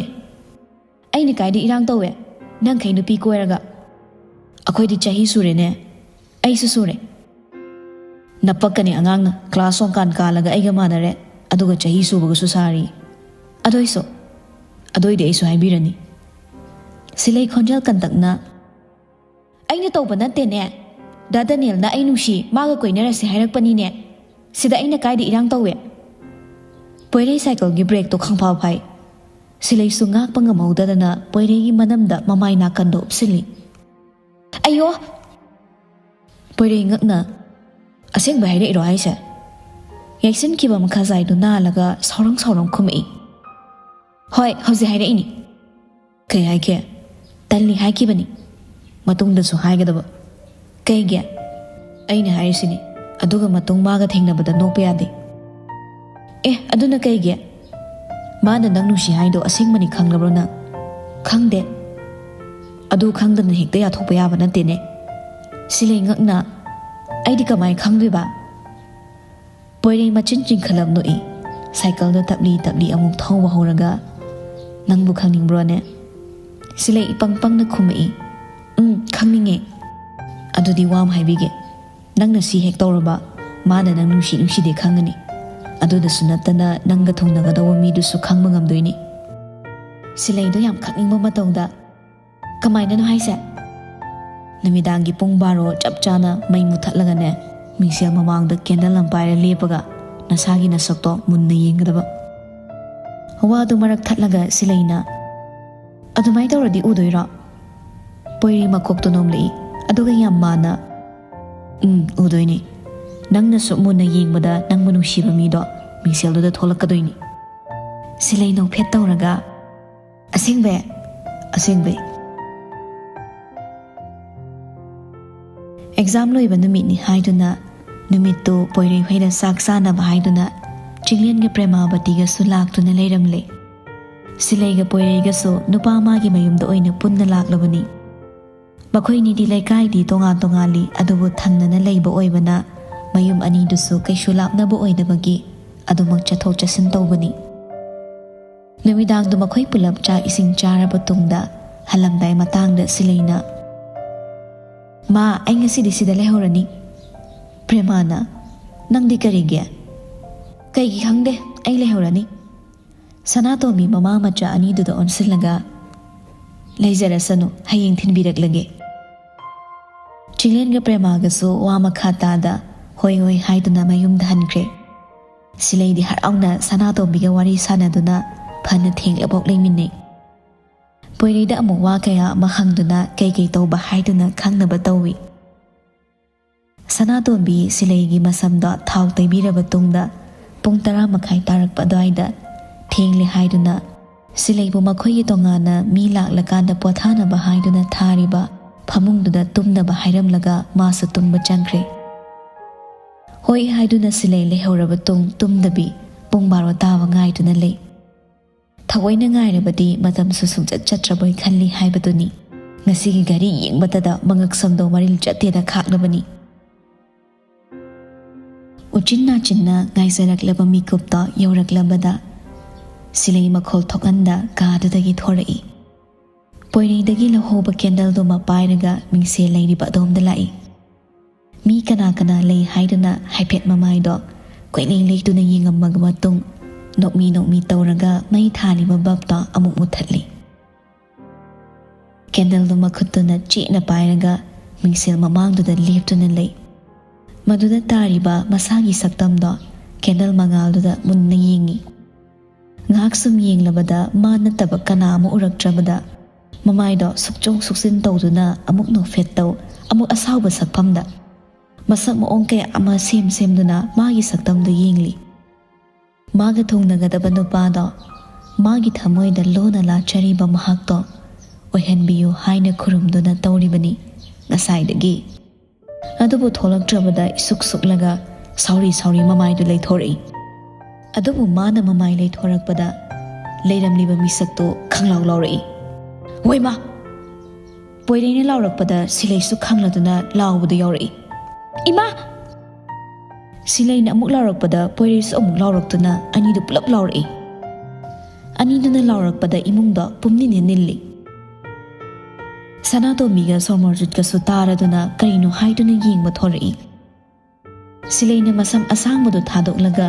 ꯑꯩꯅ ꯀꯥꯏꯗ ꯏꯔꯥꯡ ꯇꯧꯋꯦ? ꯅꯪꯈꯩ ꯅꯨꯄꯤ ꯀꯣꯏꯔꯒ?" "ꯑꯩꯈꯣꯏꯗꯤ ꯆꯍꯤ ꯁꯨꯔꯦꯅꯦ"꯫ "ꯑꯩꯁꯨ ꯁꯨꯔꯦ"꯫ "ꯅꯄꯛꯀꯅꯤ ꯑꯉꯥꯡꯅ, class ꯁꯣꯡꯀꯥꯟ ꯀꯥꯜꯂꯒ ꯑꯩꯒ ꯃꯥꯟꯅꯔꯦ, ꯑꯗꯨꯒ ꯆꯍꯤ ꯁꯨꯕꯒꯁꯨ ꯁꯥꯔꯤ꯫ ꯑꯗꯣꯏꯁꯨ, ꯑꯗꯣꯏꯗꯤ ꯑꯩꯁꯨ ꯍꯥꯏꯕꯤꯔꯅꯤ"꯫ ꯁꯤꯂꯩ ꯈꯣꯟꯖꯦꯜ ꯀꯟꯇꯛꯅ, "ꯑꯩꯅ ꯇꯧꯕ ꯅꯠꯇꯦꯅꯦ꯫ ꯗꯥ ꯗꯅꯤꯌꯦꯜꯅ ꯑꯩ ꯅꯨꯡꯁꯤ, ꯃꯥꯒ ꯀꯣꯏꯅꯔꯁꯦ ꯍꯥꯏꯔꯛꯄꯅꯤꯅꯦ꯫ ꯁꯤꯗ ꯑꯩꯅ ꯀꯥꯏꯗ ꯏꯔꯥꯡ ꯇꯧꯋꯦ?" ꯄꯣꯏꯔꯩ ꯁꯥꯏꯀꯜꯒꯤ ꯕ꯭ꯔꯦꯛꯇꯣ ꯈꯪꯐꯥ ꯐꯥꯏ꯫ ꯁꯤꯂꯩꯁꯨ ꯉꯥꯛꯄ ꯉꯝꯍꯧꯗꯗꯅ ꯄꯣꯏꯔꯩꯒꯤ ꯃꯅꯝꯗ ꯃꯃꯥꯏ ꯅꯥꯀꯟꯗ ꯎꯞꯁꯤꯜꯂꯤ꯫ "ꯑꯌꯣ!" ꯄꯣꯏꯔꯩ ꯉꯛꯅ, "ꯑꯁꯦꯡꯕ ꯍꯥꯏꯔꯛꯏꯔꯣ ꯍꯥꯏꯁꯦ?" ꯌꯩꯁꯤꯟꯈꯤꯕ ꯃꯈꯥꯖꯥꯏꯗꯨ ꯅꯥꯜꯂꯒ ꯁꯥꯎꯔꯪ ꯁꯥꯎꯔꯪ ꯈꯨꯝꯃꯛꯏ꯫ "ꯍꯣꯏ, ꯍꯧꯖꯤꯛ ꯍꯥꯏꯔꯛꯏꯅꯤ"꯫ "ꯀꯩ ꯍꯥꯏꯒꯦ?" "ꯇꯜꯂꯤ ꯍꯥꯏꯈꯤꯕꯅꯤ꯫ ꯃꯇꯨꯡꯗꯁꯨ ꯍꯥꯏꯒꯗꯕ"꯫ "ꯀꯩꯒꯤ?" ꯑꯩꯅ ꯍꯥꯏꯔꯤꯁꯤꯅꯤ, ꯑꯗꯨꯒ ꯃꯇꯨꯡ ꯃꯥꯒ ꯊꯦꯡꯅꯕꯗ ꯅꯣꯛꯄ ꯌꯥꯗꯦ꯫ ꯑꯦ, ꯑꯗꯨꯅ ꯀꯩꯒꯤ? ꯃꯥꯅ ꯅꯪ ꯅꯨꯡꯁꯤ ꯍꯥꯏꯗꯣ ꯑꯁꯦꯡꯕꯅꯤ ꯈꯪꯂꯕ꯭ꯔꯣ ꯅꯪ? ꯈꯪꯗꯦ꯫ ꯑꯗꯨ ꯈꯪꯗꯅ ꯍꯦꯛꯇ ꯌꯥꯊꯣꯛꯄ ꯌꯥꯕ ꯅꯠꯇꯦꯅꯦ꯫ ꯁꯤꯂꯩ ꯉꯛꯅ, ꯑꯩꯗꯤ ꯀꯃꯥꯏ ꯈꯪꯗꯣꯏꯕ? ꯄꯣꯏꯔꯩ ꯃꯆꯤꯟ ꯆꯤꯡꯈꯠꯂꯞ ꯅꯣꯛꯏ꯫ ꯁꯥꯏꯀꯜꯗꯣ ꯇꯞꯂꯤ ꯇꯞꯂꯤ ꯑꯃꯨꯛ ꯊꯧꯕ ꯍꯧꯔꯒ, "ꯅꯪꯕꯨ ꯈꯪꯅꯤꯡꯕ꯭ꯔꯣꯅꯦ?" ꯁꯤꯂꯩ ꯏꯄꯪ ꯄꯪꯅ ꯈꯨꯝꯃꯛꯏ꯫ "ꯎꯝ, ꯈꯪꯅꯤꯡꯉꯦ꯫" "ꯑꯗꯨꯗꯤ ꯋꯥ ꯑꯃ ꯍꯥꯏꯕꯤꯒꯦ꯫ ꯅꯪꯅ ꯁꯤ ꯍꯦꯛ ꯇꯧꯔꯕ, ꯃꯥꯅ ꯅꯪ ꯅꯨꯡꯁꯤ ꯅꯨꯡꯁꯤꯗꯦ ꯈꯪꯒꯅꯤ꯫ ꯑꯗꯨꯗꯁꯨ ꯅꯠꯇꯅ ꯅꯪꯒ ꯊꯨꯡꯅꯒꯗꯧꯕ ꯃꯤꯗꯨꯁꯨ ꯈꯪꯕ ꯉꯝꯗꯣꯏꯅꯤ꯫" ꯁꯤꯂꯩꯗꯣ ꯌꯥꯝ ꯈꯪꯅꯤꯡꯕ ꯃꯇꯧꯗ, "ꯀꯃꯥꯏꯅꯅꯣ ꯍꯥꯏꯁꯦ?" "ꯅꯨꯃꯤꯗꯥꯡꯒꯤ ꯄꯨꯡ ꯕꯥꯔꯣ ꯆꯞ ꯆꯥꯅ ꯃꯩ ꯃꯨꯊꯠꯂꯒꯅꯦ, ꯃꯤꯡꯁꯦꯜ ꯃꯃꯥꯡꯗ ꯀꯦꯟꯗꯜ ꯑꯃ ꯄꯥꯏꯔ ꯂꯦꯞꯄꯒ ꯅꯁꯥꯒꯤ ꯅꯁꯛꯇꯣ ꯃꯨꯟꯅ ꯌꯦꯡꯒꯗꯕ꯫" ꯋꯥꯗꯨ ꯃꯔꯛ ꯊꯠꯂꯒ ꯁꯤꯂꯩꯅ, "ꯑꯗꯨꯃꯥꯏꯅ ꯇꯧꯔꯗꯤ ꯎꯗꯣꯏꯔꯣ?" ꯄꯣꯏꯔꯩ ꯃꯀꯣꯛꯇꯣ ꯅꯣꯝꯂꯛꯏ, ꯑꯗꯨꯒ ꯌꯥꯝ ꯃꯥꯟꯅ, "ꯎꯝ, ꯎꯗꯣꯏꯅꯤ꯫ ꯅꯪꯅ ꯁꯨꯛ ꯃꯨꯟꯅ ꯌꯦꯡꯕꯗ ꯅꯪꯕꯨ ꯅꯨꯡꯁꯤꯕ ꯃꯤꯗꯣ ꯃꯤꯡꯁꯦꯜꯗꯨꯗ ꯊꯣꯛꯂꯛꯀꯗꯣꯏꯅꯤ꯫" ꯁꯤꯂꯩ ꯅꯣꯛꯐꯦꯠ ꯇꯧꯔꯒ, "ꯑꯁꯦꯡꯕꯩ?" "ꯑꯁꯦꯡꯕꯩ꯫" ꯑꯦꯛꯖꯥꯝ ꯂꯣꯏꯕ ꯅꯨꯃꯤꯠꯅꯤ ꯍꯥꯏꯗꯨꯅ, ꯅꯨꯃꯤꯠꯇꯨ ꯄꯣꯏꯔꯩ ꯍꯣꯏꯗ ꯆꯥꯛ ꯆꯥꯅꯕ ꯍꯥꯏꯗꯨꯅ ꯆꯤꯡꯂꯦꯟꯒ ꯄ꯭ꯔꯦꯃꯥꯕꯇꯤꯒꯁꯨ ꯂꯥꯛꯇꯨꯅ ꯂꯩꯔꯝꯂꯦ꯫ ꯁꯤꯂꯩꯒ ꯄꯣꯏꯔꯩꯒꯁꯨ ꯅꯨꯄꯥ ꯃꯥꯒꯤ ꯃꯌꯨꯝꯗ ꯑꯣꯏꯅ ꯄꯨꯟꯅ ꯂꯥꯛꯂꯕꯅꯤ꯫ ꯃꯈꯣꯏꯅꯤꯗꯤ ꯂꯩꯀꯥꯏꯗꯤ ꯇꯣꯉꯥꯟ ꯇꯣꯉꯥꯜꯂꯤ, ꯑꯗꯨꯕꯨ ꯊꯪꯅꯅ ꯂꯩꯕ ꯑꯣꯏꯕꯅ ꯃꯌꯨꯝ ꯑꯅꯤꯗꯨꯁꯨ ꯀꯩꯁꯨ ꯂꯥꯞꯅꯕ ꯑꯣꯏꯗꯕꯒꯤ ꯑꯗꯨꯃꯛ ꯆꯠꯊꯣꯛ ꯆꯠꯁꯤꯟ ꯇꯧꯕꯅꯤ꯫ ꯅꯨꯃꯤꯗꯥꯡꯗꯨ ꯃꯈꯣꯏ ꯄꯨꯂꯞ ꯆꯥꯛ ꯏꯁꯤꯡ ꯆꯥꯔꯕ ꯇꯨꯡꯗ ꯍꯜꯂꯝꯗꯥꯏ ꯃꯇꯥꯡꯗ ꯁꯤꯂꯩꯅ, "ꯃꯥ, ꯑꯩ ꯉꯁꯤꯗꯤ ꯁꯤꯗ ꯂꯩꯍꯧꯔꯅꯤ꯫" ꯄ꯭ꯔꯦꯃꯥꯅ, "ꯅꯪꯗꯤ ꯀꯔꯤꯒꯤ?" "ꯀꯩꯒꯤ ꯈꯪꯗꯦ, ꯑꯩ ꯂꯩꯍꯧꯔꯅꯤ꯫" ꯁꯅꯥꯇꯣꯝꯕꯤ ꯃꯃꯥ ꯃꯆꯥ ꯑꯅꯤꯗꯨꯗ ꯑꯣꯟꯁꯤꯜꯂꯒ, "ꯂꯩꯖꯔꯁꯅꯨ, ꯍꯌꯦꯡ ꯊꯤꯟꯕꯤꯔꯛꯂꯒꯦ꯫" ꯆꯤꯡꯂꯦꯟꯒ ꯄ꯭ꯔꯦꯃꯥꯒꯁꯨ ꯋꯥ ꯃꯈꯥ ꯇꯥꯗ "ꯍꯣꯏ ꯍꯣꯏ" ꯍꯥꯏꯗꯨꯅ ꯃꯌꯨꯝꯗ ꯍꯟꯈ꯭ꯔꯦ꯫ ꯁꯤꯂꯩꯗꯤ ꯍꯔꯥꯎꯅ ꯁꯅꯥꯇꯣꯝꯕꯤꯒ ꯋꯥꯔꯤ ꯁꯥꯟꯅꯗꯨꯅ ꯐꯅ ꯊꯦꯡꯂꯐꯥꯎ ꯂꯩꯃꯤꯟꯅꯩ꯫ ꯄꯣꯏꯔꯩꯗ ꯑꯃꯨꯛ ꯋꯥ ꯀꯌꯥ ꯑꯃ ꯍꯪꯗꯨꯅ ꯀꯩꯀꯩ ꯇꯧꯕ ꯍꯥꯏꯗꯨꯅ ꯈꯪꯅꯕ ꯇꯧꯏ꯫ ꯁꯅꯥꯇꯣꯝꯕꯤ ꯁꯤꯂꯩꯒꯤ ꯃꯁꯝꯗ ꯊꯥꯎ ꯇꯩꯕꯤꯔꯕ ꯇꯨꯡꯗ ꯄꯨꯡ ꯇꯔꯥ ꯃꯈꯥꯏ ꯇꯥꯔꯛꯄ ꯑꯗꯨꯋꯥꯏꯗ ꯊꯦꯡꯂꯦ ꯍꯥꯏꯗꯨꯅ ꯁꯤꯂꯩꯕꯨ ꯃꯈꯣꯏꯒꯤ ꯇꯣꯉꯥꯟꯅ ꯃꯤ ꯂꯥꯛꯂꯀꯥꯟꯗ ꯄꯣꯊꯥꯅꯕ ꯍꯥꯏꯗꯨꯅ ꯊꯥꯔꯤꯕ ꯐꯃꯨꯡꯗꯨꯗ ꯇꯨꯝꯅꯕ ꯍꯥꯏꯔꯝꯂꯒ ꯃꯥꯁꯨ ꯇꯨꯝꯕ ꯆꯪꯈ꯭ꯔꯦ꯫ ꯍꯣꯏ ꯍꯥꯏꯗꯨꯅ ꯁꯤꯂꯩ ꯂꯩꯍꯧꯔꯕ ꯇꯨꯡ ꯇꯨꯝꯗꯕꯤ ꯄꯨꯡ ꯕꯥꯔꯣ ꯇꯥꯕ ꯉꯥꯏꯗꯨꯅ ꯂꯩ꯫ ꯊꯑꯣꯏꯅ ꯉꯥꯏꯔꯕꯗꯤ ꯃꯇꯝꯁꯨ ꯁꯨꯡꯆꯠ ꯆꯠꯇ꯭ꯔꯕꯣꯏ ꯈꯜꯂꯤ ꯍꯥꯏꯕꯗꯨꯅꯤ꯫ ꯉꯁꯤꯒꯤ ꯘꯔꯤ ꯌꯦꯡꯕꯗꯗ ꯃꯉꯛꯁꯝꯗꯣ ꯃꯔꯤꯜ ꯆꯠꯇꯦꯗ ꯈꯥꯛꯂꯕꯅꯤ꯫ ꯎꯆꯤꯟ ꯅꯥꯆꯤꯟꯅ ꯉꯥꯏꯖꯔꯛꯂꯕ ꯃꯤꯀꯨꯞꯇꯣ ꯌꯧꯔꯛꯂꯕꯗ ꯁꯤꯂꯩ ꯃꯈꯣꯜ ꯊꯣꯛꯍꯟꯗ ꯀꯥꯗꯨꯗꯒꯤ ꯊꯣꯔꯛꯏ꯫ ꯄꯣꯏꯔꯩꯗꯒꯤ ꯂꯧꯍꯧꯕ ꯀꯦꯟꯗꯜꯗꯨꯃ ꯄꯥꯏꯔꯒ ꯃꯤꯡꯁꯦꯜ ꯂꯩꯔꯤꯕ ꯑꯗꯣꯝꯗ ꯂꯥꯛꯏ꯫ ꯃꯤ ꯀꯅꯥ ꯀꯅꯥ ꯂꯩ ꯍꯥꯏꯗꯨꯅ ꯍꯥꯏꯐꯦꯠ ꯃꯃꯥꯏꯗꯣ ꯀꯣꯏꯂꯩ ꯂꯩꯇꯨꯅ ꯌꯦꯡꯉꯝꯃꯒ ꯃꯇꯨꯡ ꯅꯣꯛꯃꯤ ꯅꯣꯛꯃꯤ ꯇꯧꯔꯒ ꯃꯩ ꯊꯥꯜꯂꯤꯕ ꯕꯜꯕꯇꯣ ꯑꯃꯨꯛ ꯃꯨꯠꯊꯠꯂꯤ꯫ ꯀꯦꯟꯗꯜꯗꯨ ꯃꯈꯨꯠꯇꯨꯅ ꯆꯦꯠꯅ ꯄꯥꯏꯔꯒ ꯃꯤꯡꯁꯦꯜ ꯃꯃꯥꯡꯗꯨꯗ ꯂꯦꯞꯇꯨꯅ ꯂꯩ꯫ ꯃꯗꯨꯗ ꯇꯥꯔꯤꯕ ꯃꯁꯥꯒꯤ ꯁꯛꯇꯝꯗꯣ ꯀꯦꯟꯗꯜ ꯃꯉꯥꯜꯗꯨꯗ ꯃꯨꯟꯅ ꯌꯦꯡꯉꯤ꯫ ꯉꯥꯏꯍꯥꯛ ꯁꯨꯝ ꯌꯦꯡꯂꯕꯗ ꯃꯥ ꯅꯠꯇꯕ ꯀꯅꯥ ꯑꯃ ꯎꯔꯛꯇ꯭ꯔꯕꯗ ꯃꯃꯥꯏꯗꯣ ꯁꯨꯛꯆꯣꯡ ꯁꯨꯛꯆꯤꯟ ꯇꯧꯗꯨꯅ ꯑꯃꯨꯛ ꯅꯣꯛꯐꯦꯠ ꯇꯧ, ꯑꯃꯨꯛ ꯑꯁꯥꯎꯕ ꯁꯛꯐꯝꯗ ꯃꯁꯛ ꯃꯑꯣꯡ ꯀꯌꯥ ꯑꯃ ꯁꯦꯝ ꯁꯦꯝꯗꯨꯅ ꯃꯥꯒꯤ ꯁꯛꯇꯝꯗꯨ ꯌꯦꯡꯂꯤ꯫ ꯃꯥꯒ ꯊꯨꯡꯅꯒꯗꯕ ꯅꯨꯄꯥꯗꯣ ꯃꯥꯒꯤ ꯊꯃꯣꯏꯗ ꯂꯣꯟꯅ ꯂꯥꯠꯆꯔꯤꯕ ꯃꯍꯥꯛꯇꯣ ꯑꯣꯏꯍꯟꯕꯤꯌꯨ ꯍꯥꯏꯅ ꯈꯨꯔꯨꯝꯗꯨꯅ ꯇꯧꯔꯤꯕꯅꯤ ꯉꯁꯥꯏꯗꯒꯤ꯫ ꯑꯗꯨꯕꯨ ꯊꯣꯛꯂꯛꯇ꯭ꯔꯕꯗ ꯏꯁꯨꯛ ꯁꯨꯛꯂꯒ ꯁꯥꯎꯔꯤ ꯁꯥꯎꯔꯤ ꯃꯃꯥꯏꯗꯨ ꯂꯩꯊꯣꯔꯛꯏ꯫ ꯑꯗꯨꯕꯨ ꯃꯥꯅ ꯃꯃꯥꯏ ꯂꯩꯊꯣꯔꯛꯄꯗ ꯂꯩꯔꯝꯂꯤꯕ ꯃꯤꯁꯛꯇꯨ ꯈꯪꯂꯥꯎ ꯂꯥꯎꯔꯛꯏ꯫ "ꯍꯣꯏ ꯃꯥ!" ꯄꯣꯏꯔꯩꯅ ꯂꯥꯎꯔꯛꯄꯗ ꯁꯤꯂꯩꯁꯨ ꯈꯪꯂꯗꯨꯅ ꯂꯥꯎꯕꯗꯨ ꯌꯥꯎꯔꯛꯏ꯫ "ꯏꯃꯥ!" ꯁꯤꯂꯩꯅ ꯑꯃꯨꯛ ꯂꯥꯎꯔꯛꯄꯗ ꯄꯣꯏꯔꯩꯁꯨ ꯑꯃꯨꯛ ꯂꯥꯎꯔꯛꯇꯨꯅ ꯑꯅꯤꯗꯨ ꯄꯨꯂꯞ ꯂꯥꯎꯔꯛꯏ꯫ ꯑꯅꯤꯗꯨꯅ ꯂꯥꯎꯔꯛꯄꯗ ꯏꯃꯨꯡꯗꯣ ꯄꯨꯝꯅꯤꯟ ꯍꯦꯛ ꯅꯤꯜꯂꯤ꯫ ꯁꯅꯥꯇꯣꯝꯕꯤꯒ ꯁꯣꯃꯣꯔꯖꯤꯠꯀꯁꯨ ꯇꯥꯔꯗꯨꯅ ꯀꯔꯤꯅꯣ ꯍꯥꯏꯗꯨꯅ ꯌꯦꯡꯕ ꯊꯣꯔꯛꯏ꯫ ꯁꯤꯂꯩꯅ ꯃꯁꯝ ꯑꯁꯥꯡꯕꯗꯨ ꯊꯥꯗꯣꯛꯂꯒ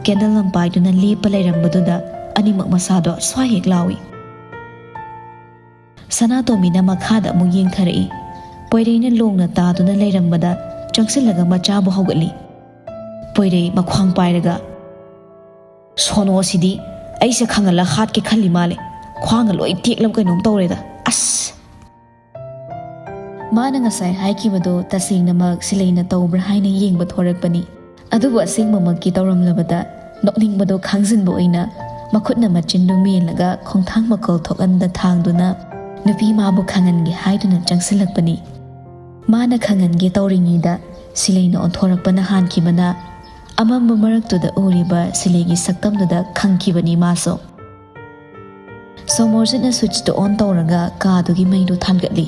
ꯀꯦꯟꯗꯜ ꯑꯃ ꯄꯥꯏꯗꯨꯅ ꯂꯦꯞꯄ ꯂꯩꯔꯝꯕꯗꯨꯗ ꯑꯅꯤꯃꯛ ꯃꯁꯥꯗꯣ ꯁ꯭ꯋꯥꯏ ꯍꯦꯛ ꯂꯥꯎꯏ꯫ ꯁꯅꯥꯇꯣꯝꯕꯤꯅ ꯃꯈꯥꯗ ꯑꯃꯨꯛ ꯌꯦꯡꯊꯔꯛꯏ꯫ ꯄꯣꯏꯔꯩꯅ ꯂꯣꯡꯅ ꯇꯥꯗꯨꯅ ꯂꯩꯔꯝꯕꯗ ꯆꯪꯁꯤꯜꯂꯒ ꯃꯆꯥꯕꯨ ꯍꯧꯒꯠꯂꯤ꯫ ꯄꯣꯏꯔꯩ ꯃꯈ꯭ꯋꯥꯡ ꯄꯥꯏꯔꯒ, "ꯁꯣꯅꯣꯁꯤꯗꯤ ꯑꯩꯁꯦ ꯈꯪꯍꯜꯂ ꯍꯥꯠꯀꯦ ꯈꯜꯂꯤ ꯃꯥꯜꯂꯦ꯫ ꯈ꯭ꯋꯥꯡꯒ ꯂꯣꯏ ꯇꯦꯛꯂꯕ ꯀꯩꯅꯣꯝ ꯇꯧꯔꯦꯗ꯫ ꯑꯁ!" ꯃꯥꯅ ꯉꯁꯥꯏ ꯍꯥꯏꯈꯤꯕꯗꯣ ꯇꯁꯦꯡꯅꯃꯛ ꯁꯤꯂꯩꯅ ꯇꯧꯕ꯭ꯔꯥ ꯍꯥꯏꯅ ꯌꯦꯡꯕ ꯊꯣꯔꯛꯄꯅꯤ꯫ ꯑꯗꯨꯕꯨ ꯑꯁꯦꯡꯕꯃꯛꯀꯤ ꯇꯧꯔꯝꯂꯕꯗ ꯅꯣꯛꯅꯤꯡꯕꯗꯣ ꯈꯥꯡꯖꯤꯟꯕ ꯑꯣꯏꯅ ꯃꯈꯨꯠꯅ ꯃꯆꯤꯟꯗꯨ ꯃꯦꯜꯂꯒ ꯈꯣꯡꯊꯥꯡ ꯃꯈꯣꯜ ꯊꯣꯛꯍꯟꯗ ꯊꯥꯡꯗꯨꯅ ꯅꯨꯄꯤ ꯃꯥꯕꯨ ꯈꯪꯍꯟꯒꯦ ꯍꯥꯏꯗꯨꯅ ꯆꯪꯁꯤꯜꯂꯛꯄꯅꯤ꯫ ꯃꯥꯅ ꯈꯪꯍꯟꯒꯦ ꯇꯧꯔꯤꯉꯩꯗ ꯁꯤꯂꯩꯅ ꯑꯣꯟꯊꯣꯔꯛꯄꯅ ꯍꯥꯟꯈꯤꯕꯅ ꯑꯃꯝꯕ ꯃꯔꯛꯇꯨꯗ ꯎꯔꯤꯕ ꯁꯤꯂꯩꯒꯤ ꯁꯛꯇꯝꯗꯨꯗ ꯈꯪꯈꯤꯕꯅꯤ ꯃꯥꯁꯨ꯫ ꯁꯣꯃꯣꯔꯖꯤꯠꯅ ꯁ꯭ꯋꯤꯠꯆꯇꯨ ꯑꯣꯟ ꯇꯧꯔꯒ ꯀꯥꯗꯨꯒꯤ ꯃꯩꯗꯨ ꯊꯥꯟꯒꯠꯂꯤ꯫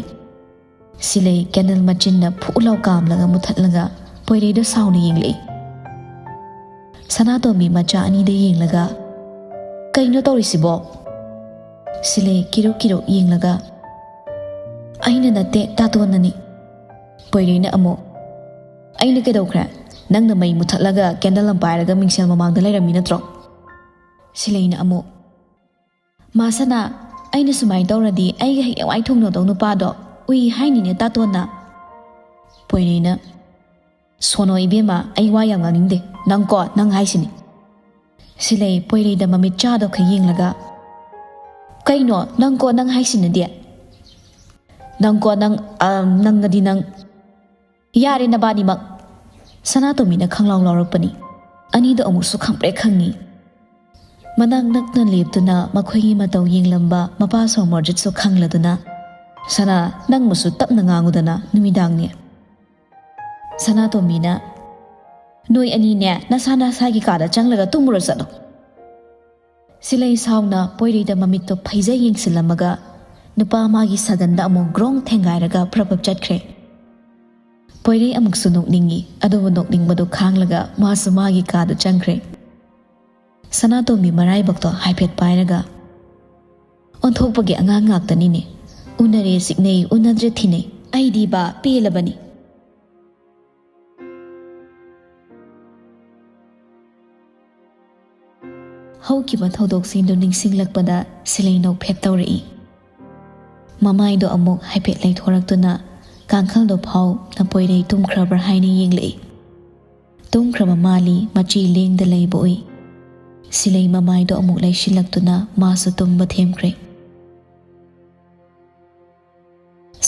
ꯁꯤꯂꯩ ꯀꯦꯟꯗꯜ ꯃꯆꯤꯟꯅ ꯐꯨ ꯂꯥꯎ ꯀꯥꯝꯂꯒ ꯃꯨꯊꯠꯂꯒ ꯄꯣꯏꯔꯩꯗ ꯁꯥꯎꯅ ꯌꯦꯡꯂꯛꯏ꯫ ꯁꯅꯥꯇꯣꯝꯕꯤ ꯃꯆꯥ ꯑꯅꯤꯗ ꯌꯦꯡꯂꯒ, "ꯀꯩꯅꯣ ꯇꯧꯔꯤꯁꯤꯕꯣ?" ꯁꯤꯂꯩ ꯀꯤꯔꯨꯛ ꯀꯤꯔꯨꯛ ꯌꯦꯡꯂꯒ, "ꯑꯩꯅ ꯅꯠꯇꯦ, ꯇꯥꯇꯣꯟꯅꯅꯤ꯫" ꯄꯣꯏꯔꯩꯅ ꯑꯃꯨꯛ, "ꯑꯩꯅ ꯀꯩꯗꯧꯈ꯭ꯔꯦ? ꯅꯪꯅ ꯃꯩ ꯃꯨꯊꯠꯂꯒ ꯀꯦꯟꯗꯜ ꯑꯃ ꯄꯥꯏꯔꯒ ꯃꯤꯡꯁꯦꯜ ꯃꯃꯥꯡꯗ ꯂꯩꯔꯝꯃꯤ ꯅꯠꯇ꯭ꯔꯣ?" ꯁꯤꯂꯩꯅ ꯑꯃꯨꯛ, "ꯃꯥ ꯁꯅꯥ, ꯑꯩꯅ ꯁꯨꯃꯥꯏꯅ ꯇꯧꯔꯗꯤ ꯑꯩꯒ ꯍꯌꯦꯡꯋꯥꯏ ꯊꯨꯡꯅꯗꯧ ꯅꯨꯄꯥꯗꯣ ꯎꯏ ꯍꯥꯏꯅꯤꯅꯦ ꯇꯥꯇꯣꯟꯅ꯫" ꯄꯣꯏꯔꯩꯅ, "ꯁꯣꯅꯣ ꯏꯕꯦꯝꯃ, ꯑꯩ ꯋꯥ ꯌꯥꯝ ꯉꯥꯡꯅꯤꯡꯗꯦ꯫ ꯅꯪ ꯀꯣ, ꯅꯪ ꯍꯥꯏꯁꯤꯅꯤ꯫" ꯁꯤꯂꯩ ꯄꯣꯏꯔꯩꯗ ꯃꯃꯤꯠ ꯆꯥꯗꯣ ꯈꯔ ꯌꯦꯡꯂꯒ, "ꯀꯩꯅꯣ ꯅꯪ ꯀꯣ, ꯅꯪ ꯍꯥꯏꯁꯤꯅꯗꯤ? ꯅꯪ ꯀꯣ, ꯅꯪ, ꯑ, ꯅꯪꯅꯗꯤ ꯅꯪ꯫" "ꯌꯥꯔꯦ ꯅꯕꯥꯅꯤꯃꯛ!" ꯁꯅꯥꯇꯣꯝꯕꯤꯅ ꯈꯪꯂꯥꯎ ꯂꯥꯎꯔꯛꯄꯅꯤ꯫ ꯑꯅꯤꯗꯣ ꯑꯃꯨꯛꯁꯨ ꯈꯪꯄ꯭ꯔꯦꯛ ꯈꯪꯉꯤ꯫ ꯃꯅꯥꯛ ꯅꯛꯅ ꯂꯦꯞꯇꯨꯅ ꯃꯈꯣꯏꯒꯤ ꯃꯇꯧ ꯌꯦꯡꯂꯝꯕ ꯃꯄꯥ ꯁꯣꯃꯣꯔꯖꯤꯠꯁꯨ ꯈꯪꯂꯗꯨꯅ, "ꯁꯅꯥ, ꯅꯪꯕꯨꯁꯨ ꯇꯞꯅ ꯉꯥꯡꯉꯨꯗꯅ, ꯅꯨꯃꯤꯗꯥꯡꯅꯤ꯫" ꯁꯅꯥꯇꯣꯝꯕꯤꯅ, "ꯅꯣꯏ ꯑꯅꯤꯅꯦ, ꯅꯁꯥ ꯅꯁꯥꯒꯤ ꯀꯥꯗ ꯆꯪꯂꯒ ꯇꯨꯝꯃꯨꯔꯣ ꯆꯠꯂꯣ꯫" ꯁꯤꯂꯩ ꯁꯥꯎꯅ ꯄꯣꯏꯔꯩꯗ ꯃꯃꯤꯠꯇꯣ ꯐꯩꯖ ꯌꯦꯡꯁꯤꯜꯂꯝꯃꯒ ꯅꯨꯄꯥ ꯃꯥꯒꯤ ꯁꯥꯗꯟꯗ ꯑꯃꯨꯛ ꯒ꯭ꯔꯣꯡ ꯊꯦꯡꯒꯥꯏꯔꯒ ꯄ꯭ꯔꯞ ꯄ꯭ꯔꯞ ꯆꯠꯈ꯭ꯔꯦ꯫ ꯄꯣꯏꯔꯩ ꯑꯃꯨꯛꯁꯨ ꯅꯣꯛꯅꯤꯡꯉꯤ, ꯑꯗꯨꯕꯨ ꯅꯣꯛꯅꯤꯡꯕꯗꯨ ꯈꯥꯡꯂꯒ ꯃꯥꯁꯨ ꯃꯥꯒꯤ ꯀꯥꯗ ꯆꯪꯈ꯭ꯔꯦ꯫ ꯁꯅꯥꯇꯣꯝꯕꯤ ꯃꯔꯥꯏꯕꯛꯇꯣ ꯍꯥꯏꯐꯦꯠ ꯄꯥꯏꯔꯒ, "ꯑꯣꯟꯊꯣꯛꯄꯒꯤ ꯑꯉꯥꯡ ꯉꯥꯛꯇꯅꯤꯅꯦ꯫ ꯎꯅꯔꯦ ꯆꯤꯛꯅꯩ, ꯎꯅꯗ꯭ꯔꯦ ꯊꯤꯅꯩ꯫ ꯑꯩꯗꯤꯕ ꯄꯦꯜꯂꯕꯅꯤ꯫" ꯍꯧꯈꯤꯕ ꯊꯧꯗꯣꯛꯁꯤꯡꯗꯨ ꯅꯤꯡꯁꯤꯡꯂꯛꯄꯗ ꯁꯤꯂꯩ ꯅꯣꯛꯐꯦꯠ ꯇꯧꯔꯛꯏ꯫ ꯃꯃꯥꯏꯗꯣ ꯑꯃꯨꯛ ꯍꯥꯏꯐꯦꯠ ꯂꯩꯊꯣꯔꯛꯇꯨꯅ ꯀꯥꯡꯈꯜꯗꯣ ꯐꯥꯎ ꯅꯄꯣꯏꯔꯩ ꯇꯨꯝꯈ꯭ꯔꯕ꯭ꯔꯥ ꯍꯥꯏꯅ ꯌꯦꯡꯂꯛꯏ꯫ ꯇꯨꯝꯈ꯭ꯔꯕ ꯃꯥꯜꯂꯤ, ꯃꯆꯤ ꯂꯦꯡꯗ ꯂꯩꯕ ꯎꯏ꯫ ꯁꯤꯂꯩ ꯃꯃꯥꯏꯗꯣ ꯑꯃꯨꯛ ꯂꯩꯁꯤꯜꯂꯛꯇꯨꯅ ꯃꯥꯁꯨ ꯇꯨꯝꯕ ꯊꯦꯝꯈ꯭ꯔꯦ꯫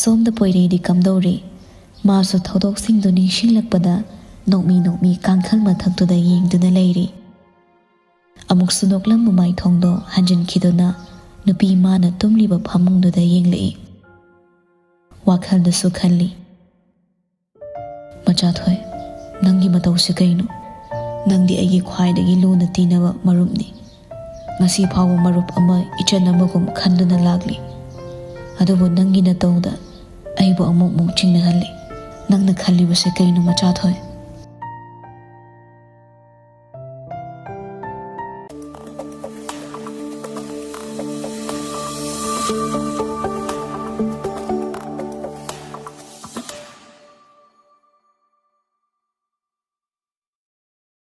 ꯁꯣꯝꯗ ꯄꯣꯏꯔꯩꯗꯤ ꯀꯝꯗꯧꯔꯤ? ꯃꯥꯁꯨ ꯊꯧꯗꯣꯛꯁꯤꯡꯗꯨ ꯅꯤꯡꯁꯤꯡꯂꯛꯄꯗ ꯅꯣꯛꯃꯤ ꯅꯣꯛꯃꯤ ꯀꯥꯡꯈꯜ ꯃꯊꯛꯇꯨꯗ ꯌꯦꯡꯗꯨꯅ ꯂꯩꯔꯤ꯫ ꯑꯃꯨꯛꯁꯨ ꯅꯣꯛꯂꯝꯕ ꯃꯥꯏꯊꯣꯡꯗꯣ ꯍꯟꯖꯤꯟꯈꯤꯗꯨꯅ ꯅꯨꯄꯤ ꯃꯥꯅ ꯇꯨꯝꯂꯤꯕ ꯐꯃꯨꯡꯗꯨꯗ ꯌꯦꯡꯂꯛꯏ꯫ ꯋꯥꯈꯜꯗꯁꯨ ꯈꯜꯂꯤ, "ꯃꯆꯥ ꯆꯥꯊꯣꯏ, ꯅꯪꯒꯤ ꯃꯇꯧꯁꯦ ꯀꯩꯅꯣ? ꯅꯪꯗꯤ ꯑꯩꯒꯤ ꯈ꯭ꯋꯥꯏꯗꯒꯤ ꯂꯨꯅ ꯇꯤꯟꯅꯕ ꯃꯔꯨꯞꯅꯤ꯫ ꯉꯁꯤ ꯐꯥꯎꯕ ꯃꯔꯨꯞ ꯑꯃ ꯏꯆꯟ ꯑꯃꯒꯨꯝ ꯈꯟꯗꯨꯅ ꯂꯥꯛꯂꯤ꯫ ꯑꯗꯨꯕꯨ ꯅꯪꯒꯤ ꯅꯇꯧꯗ ꯑꯩꯕꯨ ꯑꯃꯨꯛ ꯑꯃꯨꯛ ꯆꯤꯡꯅꯍꯜꯂꯤ꯫ ꯅꯪꯅ ꯈꯜꯂꯤꯕꯁꯦ ꯀꯩꯅꯣ, ꯃꯆꯥꯊꯣꯏ?